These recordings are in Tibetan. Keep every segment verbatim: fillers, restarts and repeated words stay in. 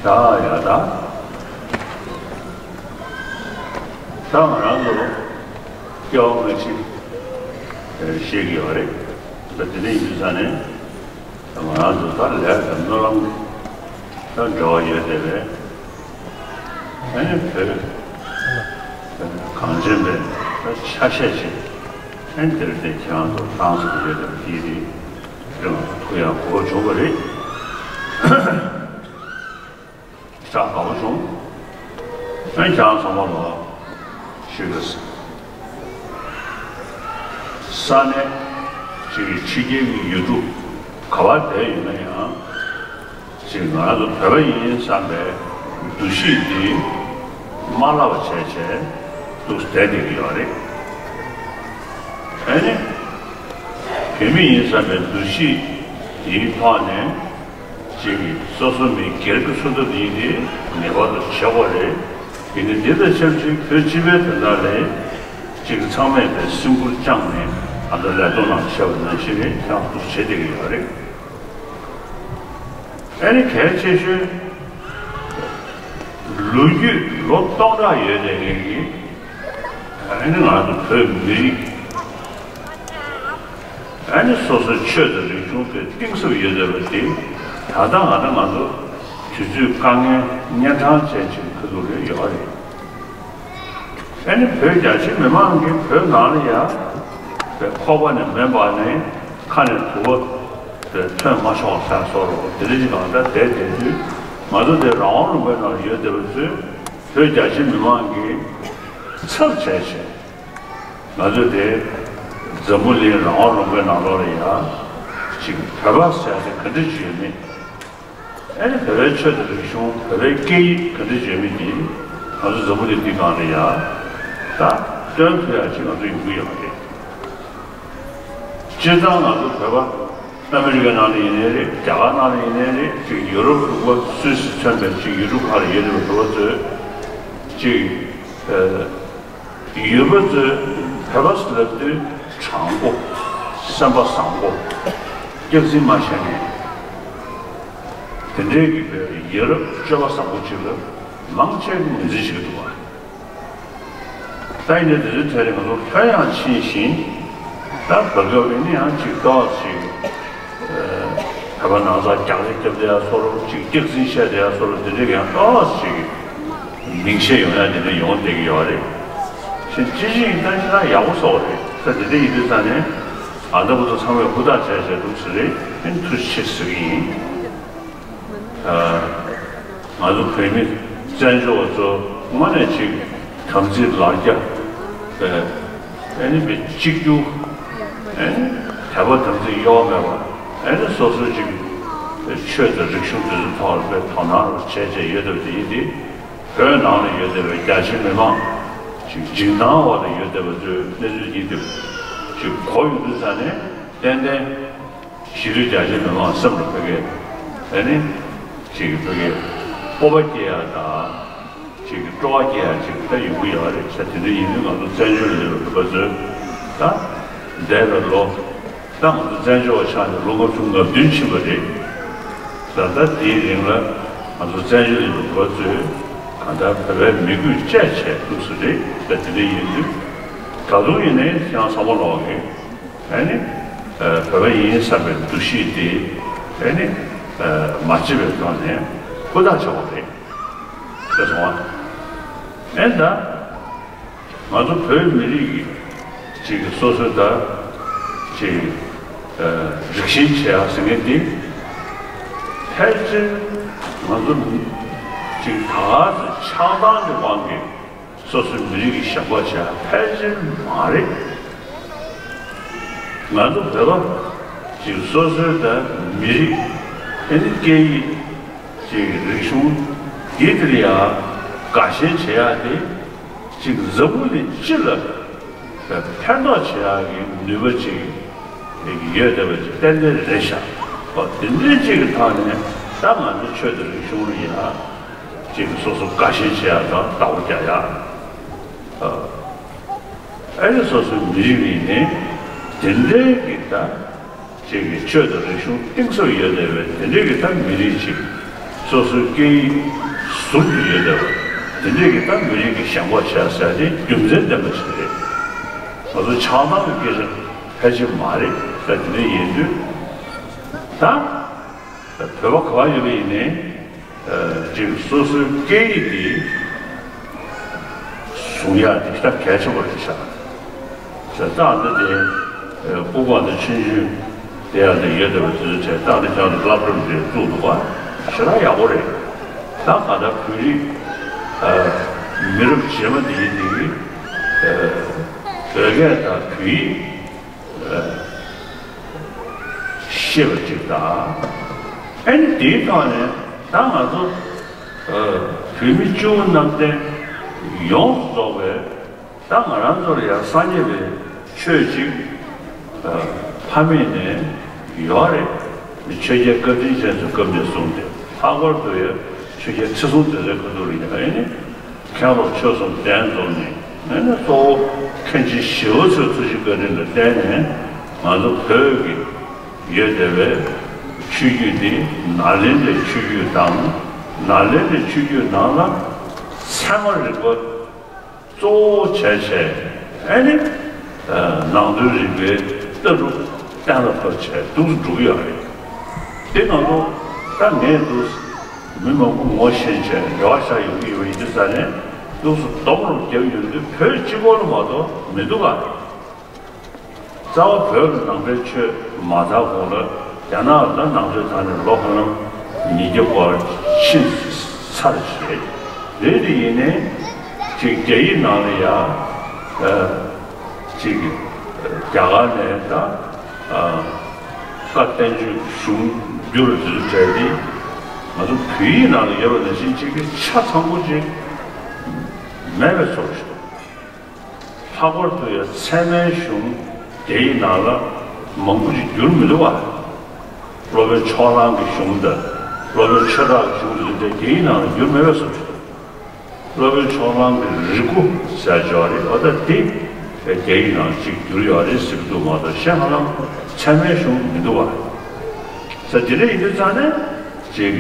ད་ཡ་ད། ད་ང་རང་ཚོ་སྐྱེ་བ་སྔ་ཕྱི་ཤེས་ཀྱི་ཡོད་རེད། ད་དེ་འདྲ་ཡིན་དུས་ཙང་ནས་ད་ང་རང་ཚོ་ད་ལས་དང་སྨོན་ལམ་དང་འབྲེལ་བ་ཡོད་བསྡད་པས། ཨ་ནི་བོད་གངས་ཅན་པའི་ད་ཆ་ཤས་ཤིག་ཨ་ནི་དེར་བརྟེན་ཁྱེད་རང་ཚོ་ཏང་སྲིད་ཡོད་པའི་དེའི་རིང་ཐུགས་ཡག་གོ་བྱུང་བ་རེད། ཤ་དགའ་པོ་བྱུང་། ཨན་ཁྱེད་རང་ཚང་མ་ལ་ཞུ་དགོས། ས་གནས་ཅིག་གི་ཕྱི་རྒྱལ་གྱི་ཡུལ་གྲུ་ག་པར་བསྡད་ཡོད་ན་ཡང་། ཅིག་ང་རང་ཚོ་བོད་པ་ཡིན་བསམ་པའི་འདུ་ཤེས་འདི་མ་བརླག་པ་བྱས་བྱས་འདུག་བསྡད་བསྡད་ཀྱི་ཡོད་རེད། ཨ་ནི་བོད་མི་ཡིན་བསམ་པའི་འདུ་ཤེས་འདིའི་ཐོག་ནས། ཅིག་སོ་སོ་མི་སྒེར་གྱི་འཚོ་ཐབས་ཡིན་ཏེ་ངེས་པར་དུ་བྱེད་དགོས་རེད། ཡིན་ནའི་འདི་དང་ཆབས་ཅིག་བོད་སྤྱི་པའི་དོན་དག་ལ་ཅིག་ཚང་མས་པའི་སེམས་ཁུར་བཅངས་ནས་ཨ་ད་ལས་དོན་ནང་བྱས་པ་ནང་བཞིན་རེད། ཡང་འདུག་བྱེད་བསྡད་ཀྱི་ཡོད་རེད། ཨ་ནི་གལ་ཆེ་ཤོས་ལོ་རྒྱུས་ལོ་སྟོང་ཕྲག་ཡོད་བསྡད་མཁན་གྱི་ཨ་ནི་ང་ཚོ་བོད་མི་རིགས། ཨ་ནི་སོ་སོའི་ཆོས་དང་རིག་གཞུང་དེ་གཏིང་ཟབ་ཡོད་བསྡད་པ་དེ་ད་ལྟ་ང་ད་ང་ཚོ་དུས་ཚོད་དཀའ་ངལ་གཉན་འཕྲང་ཅན་ཅིག་ཁ་ཐུག་རེ་ཡོད་རེད། ཨ་ནི་བོད་རྒྱ་ཆེ་མི་མང་གིས་བོད་ནང་ལ་ཡ་བའི་ཁོག་པ་ནས་མེ་འབར་ནས་ཁ་ནས་དུ་བ་བའི་ཐོན་མ་ཆོག་ཟེར་སོགས་རོགས་དེ་འདྲ་ཅིག་གང་ལྟར་བསྡད་བསྡད་དུས་ང་ཚོ་དེ་རང་དབང་ལུང་པའི་ནང་ཡོད་བསྡད་པ་ཚོས་བོད་རྒྱ་ཆེ་མི་མང་གིས་ཚབ་བྱས་བྱས། ང་ཚོས་དེ་འཛམ་བུ་གླིང་རང་དབང་ལུང་པའི་ནང་ལོགས་ལ་ཡང་ཅིག་བོད་པ་ཟེར་ཡ་དེ་ག་འདྲ་ཅིག་ཡོད་མེད། ཨ་ནི་བོད་པའི་ཆོས་དང་རིག་གཞུང་བོད་པའི་སྐད་ཡིག་ག་འདྲ་ཅིག་ཡོད་མེད་དེ་ང་ཚོ་འཛམ་བུ་གླིང་འདི་སྒང་ལ་ཡང་ད་སྟོན་ཐུབ་ཡ་ཅིག་ང་ཚོ་ཡོང་གི་ཡོད་མ་རེད། སྤྱིར་བཏང་ང་ཚོ་བོད་པ་ཨ་མི་རི་ཀའི་ནང་ལ་ཡིན་ནའི་རེད། རྒྱ་གར་ནང་ལ་ཡིན་ནའི་རེད། ཅིག་ཡུ་རོབ་ལུང་པ་སུད་སི་མཚོན་པའི་ཅིག་ཡུལ་གྲུ་ཁག་ལ་ཡོད་བསྡད་པའི་བོད་པ་ཚོས་ཅིག་ཨ། ཡུལ་པ་ཚོས་བོད་པ་ཟེར་ལབ་དུས་དྲང་པོ། སེམས་པ་བཟང་པོ། སྐྱག་རྫུན་མ་བཤད་མཁན། དེ་འདྲའི་གི་བོད་ཡ་རབས་སྤྱོད་པ་བཟང་པོ་ཅིག་ལ་མང་ཆེ་གིས་ངོས་འཛིན་བྱེད་ཀྱི་འདུག་བ། ད་ཡིན་ནའི་དེ་ཚོའི་གྲས་ལ་ང་ཚོ་ལྷོད་ཡངས་ཕྱིན་ཞིང་། ད་བར་སྐབས་ཡིན་ན་ཡང་ཅིག་ཏོག་ཙམ་ཅིག་བོད་པ་ནང་ཚགས་རྒྱག་རེས་རྒྱབ་བསྡད་ཡ་བཟོ་འདྲ་ཅིག་སྐྱག་རྫུན་བཤད་བསྡད་ཡ་བཟོ་འདྲ་དེ་འདྲས་ཡང་ཏོག་ཙམ་ཅིག་མིང་ཤས་ཡོང་ཡ་དེ་འདྲ་ཡོང་བསྡད་ཀྱི་ཡོད་རེད། ཕྱིན་ཅི་ཕྱིན་ད་ཅི་ད་ཡག་པོ་བཟོ་བ་རེད། ད་དེ་འདྲ་ཡིན་དུས་ད་ནས་ཨ་ད་བུ་ཚོ་ཚང་མས་ཧུར་ཐག་བྱས་བྱས་འདུག་ཟེར་རེད། ཨེ་ཐུགས་རྗེ་ཆེ་ཟེར་གྱི་ཡིན། ཨ། ང་ཚོ་བོད་མི་བཙན་བྱོལ་བ་ཚོ་དངོས་གནས་ཅིག་དམ་ཚིག་ལར་རྒྱ། ཨ་ནི་བའི་གཅིག་གྱུར། ཨ་ནི་དད་པ་དམ་ཚིག་གཡོ་མེད་པ། ཨ་ནི་སོ་སོའི་ཅིག་ཆོས་དང་རིག་གཞུང་དེ་ཚོའི་ཐོག་ལ་དཔེ་དོ་སྣང་རུ་བྱས་བྱས་ཡོད་བསྡད་པ་དེ་ཡིན་ཏེ། བོད་ནང་ལ་ཡོད་བསྡད་པའི་རྒྱ་ཆེ་མི་མང་ཅིག་འཇིགས་སྣང་འོག་ལ་ཡོད་བསྡད་པ་ཚོའི་གནས་ཚུལ་ཡིན་ཏེ། ཅིག་གོ་ཡོང་དུས་ཙ་ནས་ཏན་ཏན། གཞིས་ལུས་རྒྱ་ཆེ་མི་མང་སེམས་ལ་ཕ་གི་ཨ་ནི་ཅིག་ཕ་གི་སྤོབས་པ་སྐྱེ་ཡ་དང་ཅིག་སྤྲོ་བ་སྐྱེ་ཡ་ཅིག་ད་ཡོང་གི་ཡོད་རེད་ཤག་དེ་འདྲ་ཡིན་དུས་ང་ཚོ་བཙན་བྱོལ་ལ་ཡོད་པ་ཚོས་ད་འདས་པའི་ལོ་ད་ང་ཚོ་བཙན་བྱོལ་བ་ཆགས་ནས་ལོ་ལྔ་བཅུ་ང་བདུན་ཕྱིན་པ་རེད། ད་ལྟ་དེའི་རིང་ལ་ང་ཚོ་བཙན་བྱོལ་ལ་ཡོད་པ་ཚོས་གང་ལྟར་བོད་པའི་མི་རྒྱུད་བཅས་བྱས་ཐུབ་ས་རེད། ད་དེ་འདྲ་ཡིན་དུས་ད་དུང་ཡིན་ནའི་ཁྱེད་རང་ཚང་མ་ལོག་གི་ཨ་ནི། ཨ། བོད་པ་ཡིན་བསམ་པའི་འདུ་ཤེས་དེ་ཨ་ནི། ཨ། མ་བརྗེད་པའི་ཐོག་ནས་ཧུར་ཐག་བྱེད་དགོས་རེད། ཤེས་སོང་ང་། ཨེ་ད། ང་ཚོ་བོད་མི་རིགས་ཀྱི་ཅིག་སོ་སོའི་ད་ཅིག་ཨ། རིགས་ཞེན་བྱེད་ཡག་ཟེར་མཁན་འདི་ཕལ་ཆེར་ང་ཚོ་ཅིག་ད་ག་ཚོད་ཆགས་སྡང་གི་དབང་གིས། སོ་སོའི་མི་རིགས་ཀྱི་ཞེན་ཁོག་བྱས་ཕལ་ཆེར་མ་རེད། ང་ཚོ་བོད་པ་ཅིག་སོ་སོའི་ད་མི་རིགས་ཨ་ནི་སྐད་ཡིག་ཅིག་རིག་གཞུང་འདི་དེ་ལ་ཡང་དགའ་ཞེན་བྱེད་ཡག་དེ་ཅིག་འཛམ་བུ་གླིང་སྤྱི་ལ་ཕན་ཐོགས་བྱེད་ཡག་གི་ནུས་པ་ཅིག་ཡོད་བསྡད་པ་ཅིག་ཏན་ཏན་རེད་ཤག་འོ་དེ་འདྲའི་ཅིག་གི་ཐོག་ནས་ད་ང་ཚོ་ཆོས་དང་རིག་གཞུང་ལ་ཡང་། ཅིག་སོ་སོ་དགའ་ཞེན་བྱེད་ཡག་དང་བདག་པོ་རྒྱག་ཡག་ཨ་ནི་སོ་སོའི་མི་རིགས་ཡིན་ནའི་དེ་འདྲའི་གི་ད་ཅིག་གི་ཆོས་དང་རིག་གཞུང་གཏིང་ཟབ་ཡོད་བསྡད་པའི་དེ་འདྲའི་གི་ད་མི་རིགས་ཅིག་ སོ་སོའི་སྐད་ཡིག་ཟུར་དུ་ཡོད་བསྡད་པ་དེ་འདྲས་ཀྱི་ད་མི་རིགས་ཀྱི་ཞེན་ཁོག་བྱས་ཟེར་ཏེ་རྒྱུ་མཚན་ལྡན་པ་ཞིག་རེད། ང་ཚོ་ཆགས་སྡང་གི་སྐད་ཆ་ཕལ་ཆེར་མ་རེད་ཟེར། དེ་འདྲས་ཡིན་དུས་ད་བོད་པ་ག་པར་ཡོད་པ་ཡིན་ནའི་ཅིག་སོ་སོའི་སྐད་ཡིག་དེ་བཟུང་ཡག་དེ་ད་གལ་ཆེན་པོ་རེད་ཤག་ཟེར། སྟངས་འདི་དེ་ཨ་སྤུ་གུ་དང་ཆུང་ཆུང་དེ་ཡང་དེ་ཡོད་བསྡད་པ་དེ་ཚོའི་གྲས་སྟངས་འདི་ཀྱང་སློབ་གྲྭ་དེ་བཙུགས་འདུག་པ། ཞེ་དྲག་ཡག་པོ་རེད། ད་གང་ལྟར་བོད་རིགས་ཨ་མི་རབས་རྗེས་མ་དེ་ཡིན་དེ་ཨ་བོད་སྐད་དང་བོད་ཡིག་ཨ་ཤེས་པ་ཅིག་དང་། ཨ་ནི་དེའི་ཐོག་ནས་ད་ང་ཚོ་ཨ་བོད་མི་སྤྱི་བོ་གནམ་བསྟན་ཡོངས་སུ་རྫོགས་པའི་ད་ང་རང་ཚོར་ཡང་སངས་རྒྱས་པའི་ཆོས་ཅིག་ཨ་ཕ་མེས་ནས་ཡོད་རེད། ཆོས་རྒྱལ་བཀའ་དྲིན་ཅན་ཚོའི་སྐབས་ནས་བཟུང་སྟེ་ལྷག་པར་དུ་ཡང་ཆོས་རྒྱལ་ཁྲི་སྲོང་ལྡེ་བཙན་མཁའ་འགྲོ་རིན་ཆེན་ཨ་ནི་མཁན་སློབ་ཆོས་གསུམ་གདན་འཛོམས་ནས་ཨ་ནི་གཙོ་བོ་མཁན་ཆེན་ཞི་བ་འཚོའི་ཐུགས་རྗེ་བཀའ་དྲིན་ལ་བརྟེན་ནས་ང་ཚོ་བོད་ཀྱི་ཡོད་བསྡད་པའི་ཆོས་བརྒྱུད་འདི་ནཱ་ལེནྡྲའི་ཆོས་བརྒྱུད་དང་། ནཱ་ལེནྡྲའི་ཆོས་བརྒྱུད་ནང་ལ་ཚད་མ་རིག་པ་གཙོ་བོ་བྱས་བྱས་ཨ་ནི་ནང་དོན་རིག་པའི་ལྟ་གྲུབ་གཏན་ལ་ཕབ་བྱས་འདུག་སེ་འགྲོ་གི་ཡོད་རེད། དེ་ང་ཚོ་ད་ངས་འདུག་མི་མང་པོ་ངོ་ཤེས་བྱས་རེ་བ་བཞག་ཡོང་གི་ཡོད་པ་ཡིན་དུས་ཙང་ནས་འདུག་སེ་སྡོམ་རུ་བརྒྱབ་ཡོང་དུས་བོད་སྤྱི་ཁོག་ལ་མ་གཏོགས་མི་འདུག་ག་རྩ་བ་བོད་ལ་ནང་པའི་ཆོས་མ་དར་གོང་ལ་རྒྱ་ནག་ལ་ནང་ཆོས་དར་ནས་ལོ་གང་ལ་ཉིས་བརྒྱ་སྐོར་ཕྱིན་ཚར་ཞེས་རེད། དེ་ཡིན་ནའི་ཅིག་རྒྱ་ཡིག་ནང་ལ་ཡང་ཅིག་རྒྱ་གར་ནས་ད་བཀའ་བསྟན་བཅོས་གཞུང་བསྒྱུར་ཟེར་བྱས་ཏེ་ང་ཚོ་བོད་ཡིག་ནང་ལ་ཡོད་པ་ནང་བཞིན་ཅིག་གི་ཆ་ཚང་པོ་ཅིག་མེད་པའི་བཟོ་འདྲ་ཞིག་འདུག་ལྷག་པར་དུ་ཡང་ཚད་མའི་གཞུང་རྒྱ་ཡིག་ནང་ལ་མང་པོ་ཅིག་བསྒྱུར་མི་འདུག་བ། སློབ་དཔོན་ཕྱོགས་གླང་གི་གཞུང་དང་སློབ་དཔོན་ཆོས་གྲགས་ཀྱི་གཞུང་དེ་ཚོ་རྒྱ་ཡིག་ནང་ལ་བསྒྱུར་མེད་པའི་བཟོ་འདྲ་ཞིག་འདུག་སློབ་དཔོན་ཕྱོགས་གླང་གི་རིག་སྐུ་ཟེར་ཡག་ཅིག་ཡོད་རེད། འོ་ད་དེ་རྒྱ་ཡིག་ནང་ཅིག་བསྒྱུར་ཡོད་རེད་ཟེར་གྱི་འདུག་མ་གཏོགས་གཞན་ཧ་ལམ་ཚད་མའི་གཞུང་མི་འདུག་བ། ས་དེ་འདྲ་ཡིན་དུས་ཙང་ནས་ཅིག་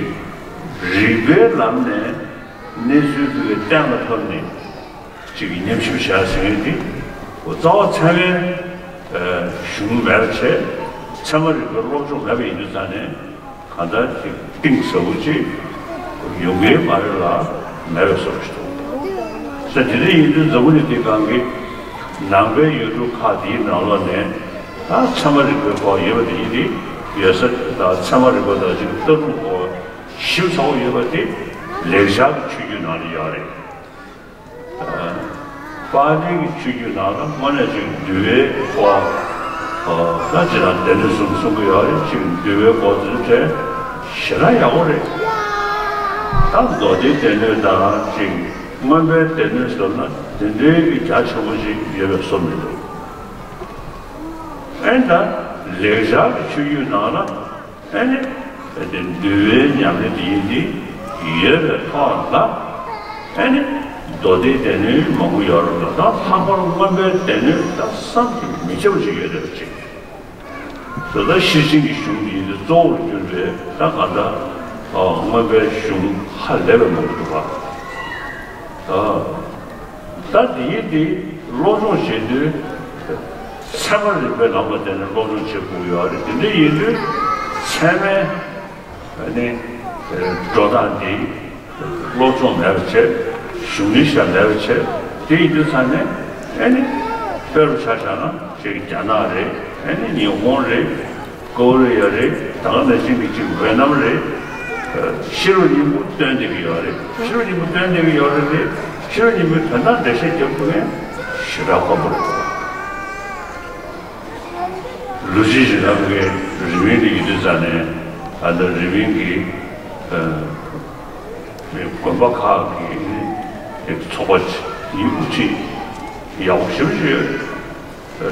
རིག་པའི་ལམ་ནས་གནས་ཚུལ་དེ་གཏན་ལ་ཕབ་ནས་ཅིག་ཉམས་ཞིབ་བྱ་ཟེར་མཁན་དེ་རྩ་བ་ཚད་མའི་གཞུང་མེད་པ་བྱས། ཚད་མ་རིག་པའི་སློབ་སྦྱོང་མེད་པ་ཡིན་དུས་ཙང་ནས་གང་ལྟར་ཅིག་གཏིང་ཟབ་པོ་ཅིག་ཡོང་གི་མ་རེད་ལ་མེད་པའི་བཟོ་འདྲ་ཞིག་འདུག་ས་དེ་འདྲ་ཡིན་དུས་འཛམ་བུ་གླིང་འདིའི་སྒང་གི་ནང་པའི་ཡུལ་གྲུ་ཁག་དེའི་ནང་ལོགས་ནས་ད་ཚད་མ་རིག་པའི་སྐོར་ཡོད་པ་དེ་ཡིན་དེ་ཡོད་ས་དང་ཚད་མ་རིག་པ་དང་ཅིག་ལྟ་གྲུབ་སྐོར་ཞིབ་ཚགས་པོ་ཡོད་པ་དེ་ལེགས་སྦྱར་གྱི་ཆོས་བརྒྱུད་ནང་ལ་ཡོད་རེད། པཱ་ལི་གི་ཆོས་བརྒྱུད་ནང་ལ་དངོས་གནས་ཅིག་འདུལ་བའི་སྐོར་ད་ཅི་ལ་སྡེ་སྣོད་གསུམ་གསུང་གི་ཡོད་རེད། ཅིག་འདུལ་བའི་སྐོར་དེ་ཚོ་ཞེ་དྲག་ཡག་པོ་རེད། ད་མདོ་སྡེའི་སྡེ་སྣོད་དང་ཅིག་མངོན་པའི་སྡེ་སྣོད་ཟེར་ན་དེ་འདྲའི་གི་རྒྱ་ཆེན་པོ་ཞིག་ཡོད་པའི་བཟོ་མི་འདུག་ཨེ་ད་ལེགས་སྦྱར་གྱི་ཆོས་བརྒྱུད་ནང་ལ་ཨ་ནི་འདུལ་བའི་ཉམས་ལེན་དེ་ཡིན་དེ་ཡོད་པའི་ཐོག་ལ་ཨ་ནི་མདོ་སྡེའི་སྡེ་སྣོད་མང་པོ་ཡོད་རེད་ལ། ད་ལྷག་པར་མངོན་པའི་སྡེ་སྣོད་ད་བསམ་གྱིས་མི་ཁྱབ་པ་ཞིག་ཡོད་བསྡད་པ་ཅིག་དེ་ལྟར་ཤེར་ཕྱིན་གྱི་གཞུང་འདི་ཡིན་དུས་གཙོ་བོར་གྱུར་པའི་ད་ག་ད་མངོན་པའི་གཞུང་ཧ་ལས་པའི་མང་པོ་འདུག་ག་ད་ད་དེ་ཡིན་དེ་སློབ་སྦྱོང་བྱེད་དུས་ཚད་མ་རིག་པའི་ལམ་ལ་བརྟེན་ནས་སློབ་སྦྱོང་བྱེད་དགོས་ཡོད་རེད། དེ་འདྲ་ཡིན་དུས་ཚད་མའི་ནི་འགྲོ་སྟངས་འདི་སློབ་སྦྱོང་མེད་པ་བྱས། གཞུང་ལུགས་ཤ་མེད་པ་བྱས། དེ་ཡིན་དུས་ཙང་ནས་ཨ་ནི་དཔེ་རུ་ཆ་བཞག་ན་ཅིག་རྒྱ་ནག་རེད། ཨ་ནི་ཉི་ཧོང་རེད། ཀོ་རི་ཡ་རེད། ད་ག་ནང་བཞིན་གྱི་ཅིག་ཝེ་ནམ་རེད། ཤེས་རབ་སྙིང་པོ་སྟོན་བསྡད་ཀྱི་ཡོད་རེད། ཤེས་རབ་སྙིང་པོ་སྟོན་བསྡད་ཀྱི་ཡོད་རེད་དེ། ཤེས་རབ་སྙིང་པོའི་དོན་དག་འགྲེལ་བཤད་རྒྱབ་ཐུབ་མཁན་ཞེ་དྲག་དཀོན་པོ་རེད། ལུ་ཅི་ཞིག་ལབ་མཁན་རི་བིང་དེ་ཡིན་དུས་ཙང་ནས་ཨ་ད་རི་བིང་གི་ཨ་དགོན་པ་ཁག་གི་ཚོགས་པ་ཡི་དབུ་ཁྲིད་ཡག་པོ་ཞེ་པོ་ཅིག་ཡོད།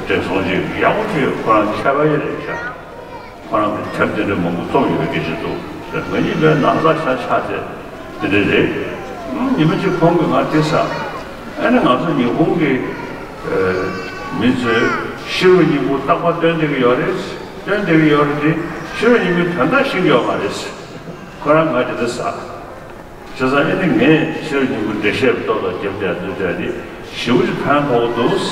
བགྲེས་སོང་ཅིག་ཡག་པོ་ཅིག་ཁོ་རང་མཁས་པ་ཡི་རེད་ཤག་ཁོ་རང་གིས་དེབ་དེ་འདྲ་མང་པོ་རྩོམ་ཡོད་པའི་སྐད་ཆ་འདུག་ང་གཉིས་པའི་ནང་ས་ཆ་ཆ་དེ་དེ་འདྲ་རེད། ཉི་མ་གཅིག་ཁོང་གིས་ང་དེ་ས་ཨ་ནི་ང་ཚོ་ཉི་ཧོང་གི་མི་ཚོས་ཤེས་རབ་སྙིང་པོ་རྟག་པར་སྟོན་བསྡད་ཀྱི་ཡོད་རེད། སྟོན་བསྡད་ཀྱི་ཡོད་རེད་དེ། ཤེས་རབ་སྙིང་པོའི་དོན་དག་ཤེས་ཀྱི་ཡོད་མ་རེད། ཁོ་རང་ང་དེ་འདྲ་ཟ། བྱས་ཙང་ཨེ་ནི་ངས་ཕྱི་རུ་ཉིན་གུང་འགྲེལ་བཤད་ཏོག་ཙམ་བརྒྱབ་བསྡད་འདུག་བསྡད་དེ་ཞེ་པོ་ཅིག་ཕན་ཐོགས་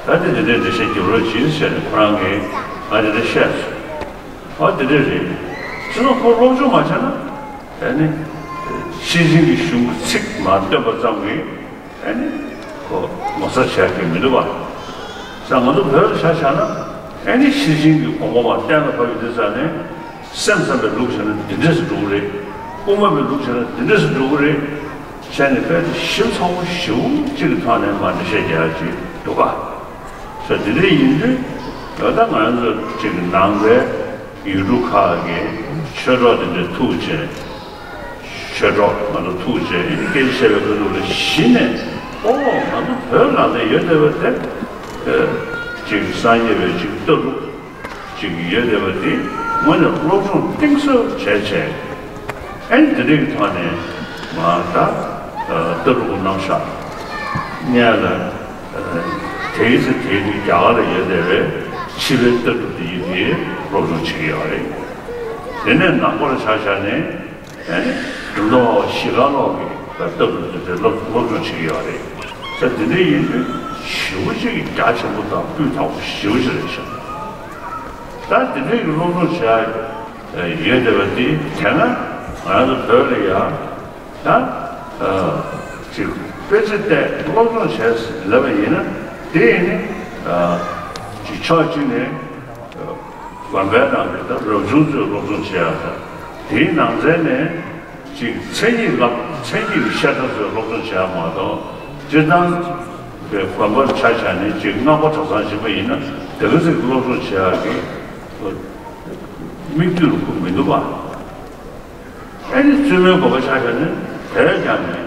འདུག་ད་དེ་དེ་འདྲའི་འགྲེལ་བཤད་རྒྱབ་རོགས་གྱིས་ཟེར་ནས་ཁོ་རང་གིས་ང་དེ་འདྲ་བཤད་སོང་། ཨ་དེ་འདྲ་རེད། བྱས་ཙང་ཁོ་སློབ་སྦྱོང་མ་བྱས་ན་ཨེ་ནི་ཤེར་ཕྱིན་གྱི་གཞུང་གི་ཚིག་མར་བཏོན་པ་ཙམ་གྱིས། ཨ་ནི། ཁོ་ངོ་ཚ་བྱས་ཀྱི་མི་འདུག་བ། ས་ང་ཚོ་བོད་ལ་ཆ་བཞག་ན། ཨ་ནི་ཤེར་ཕྱིན་གྱི་དགོངས་པ་མར་གཏན་ལ་ཕབ་ཡོད་དུས་ཙང་ནས། སེམས་ཙམ་པའི་ལུགས་བྱས་ན་འདི་འདྲས་སུ་འགྲོ་གི་རེད། དབུ་མ་པའི་ལུགས་བྱས་ན་འདི་འདྲས་སུ་འགྲོ་གི་རེད། བྱས་ནས་དཔེ་དེ་ཞིབ་ཚགས་པོ་ཞེ་པོ་ཅིག་གི་ཐོག་ནས་མར་འགྲེལ་བཤད་རྒྱག་ཡག་ཅིག་འདུག་ག་ས་འདི་འདྲས་ཡིན་དུས། ད་ལྟ་ང་ཚོ་ཅིག་ནང་པའི་ཡུལ་གྲུ་ཁག་གི་ཆོས་གྲོགས་དེ་འདྲས་ཐུག་བྱས། ཆོས་གྲོགས་ང་ཚོ་ཐུག་བྱས་ཨེ་ནི་སྐད་ཆ་བཤད་པའི་ཁ་ཐུག་ལ་གཞི་ནས་ཨོ་ང་ཚོ་བོད་ནང་ལ་ཡོད་བསྡད་པ་དེ་ཨེ་ཅིག་སངས་རྒྱས་པའི་ཅིག་ལྟ་གྲུབ་ཅིག་ཡོད་བསྡད་པ་དེ་དངོས་གནས་སློབ་སྦྱོང་གཏིང་ཟབ་བྱས་བྱས་ཨེ་ནི་དེ་འདྲའི་ཐོག་ནས་མ་ད་ལྟ་གྲུབ་རྣམ་གཞག་སྔོན་ལ་ཨེ་དེའི་ཚེ་དེའི་དུས་རྒྱ་གར་ལ་ཡོད་བསྡད་པའི་ཕྱི་པའི་ལྟ་གྲུབ་དེ་ཡིན་དེ་སློབ་སྦྱོང་བྱེད་ཀྱི་ཡོད་རེད། དེ་ནས་ནང་པར་ཆ་བཞག་ནས། ཨ་ནི། གྲུབ་མཐའ་སྨྲ་བ་བཞི་སྒང་ལོག་གི་ད་ལྟ་བུ་དེ་འདྲའི་སློབ་སློབ་སྦྱོང་བྱེད་ཀྱི་ཡོད་རེད། ས་དེ་འདྲ་ཡིན་དུས་ཞེ་པོ་ཅིག་རྒྱ་ཆེན་པོ་དང་སྤུས་དག་པོ་ཞེ་པོ་ཅིག་རེད་ཤག་ད་དེ་འདྲའི་གི་སློབ་སྦྱོང་བྱེད་ཡ་ཡོད་བསྡད་པ་དེ་དེ་སྔ་ང་རང་ཚོ་བོད་ལ་ཡ་ད་ཅིག་དཔེ་ཆ་བལྟས་སློབ་སྦྱོང་བྱས་ལབ་པ་ཡིན་ན་དེ་ཡིན་ནི་ཅིག་ཕྱོགས་གཅིག་ནས། དགོན་པའི་ནང་གི་ད་རབ་བྱུང་ཚོས་སློབ་སྦྱོང་བྱེད་ཡག་དང་དེའི་ནང་ཚན་ནས་ཅིག་མཚན་ཉིད་ལ་མཚན་ཉིད་ཀྱི་བཤད་གྲྭ་ཚོས་སློབ་སྦྱོང་བྱེད་ཡག་མ་གཏོགས་སྤྱིར་བཏང་གི་དགོན་པར་ཆ་བཞག་ནས་ཅིག་སྔགས་པ་གྲྭ་ཚང་ཞིག་པ་ཡིན་ན་དེ་ག་ཚོད་ཀྱི་སློབ་སྦྱོང་བྱེད་ཡག་གི་མིག་ལྟོས་ལ་ཁུག་མི་འདུག་པ། ཨེ་ནི་བཙུན་མོའི་དགོན་པ་ཆ་བཞག་ནས་དེར་ཀྱང་ནས་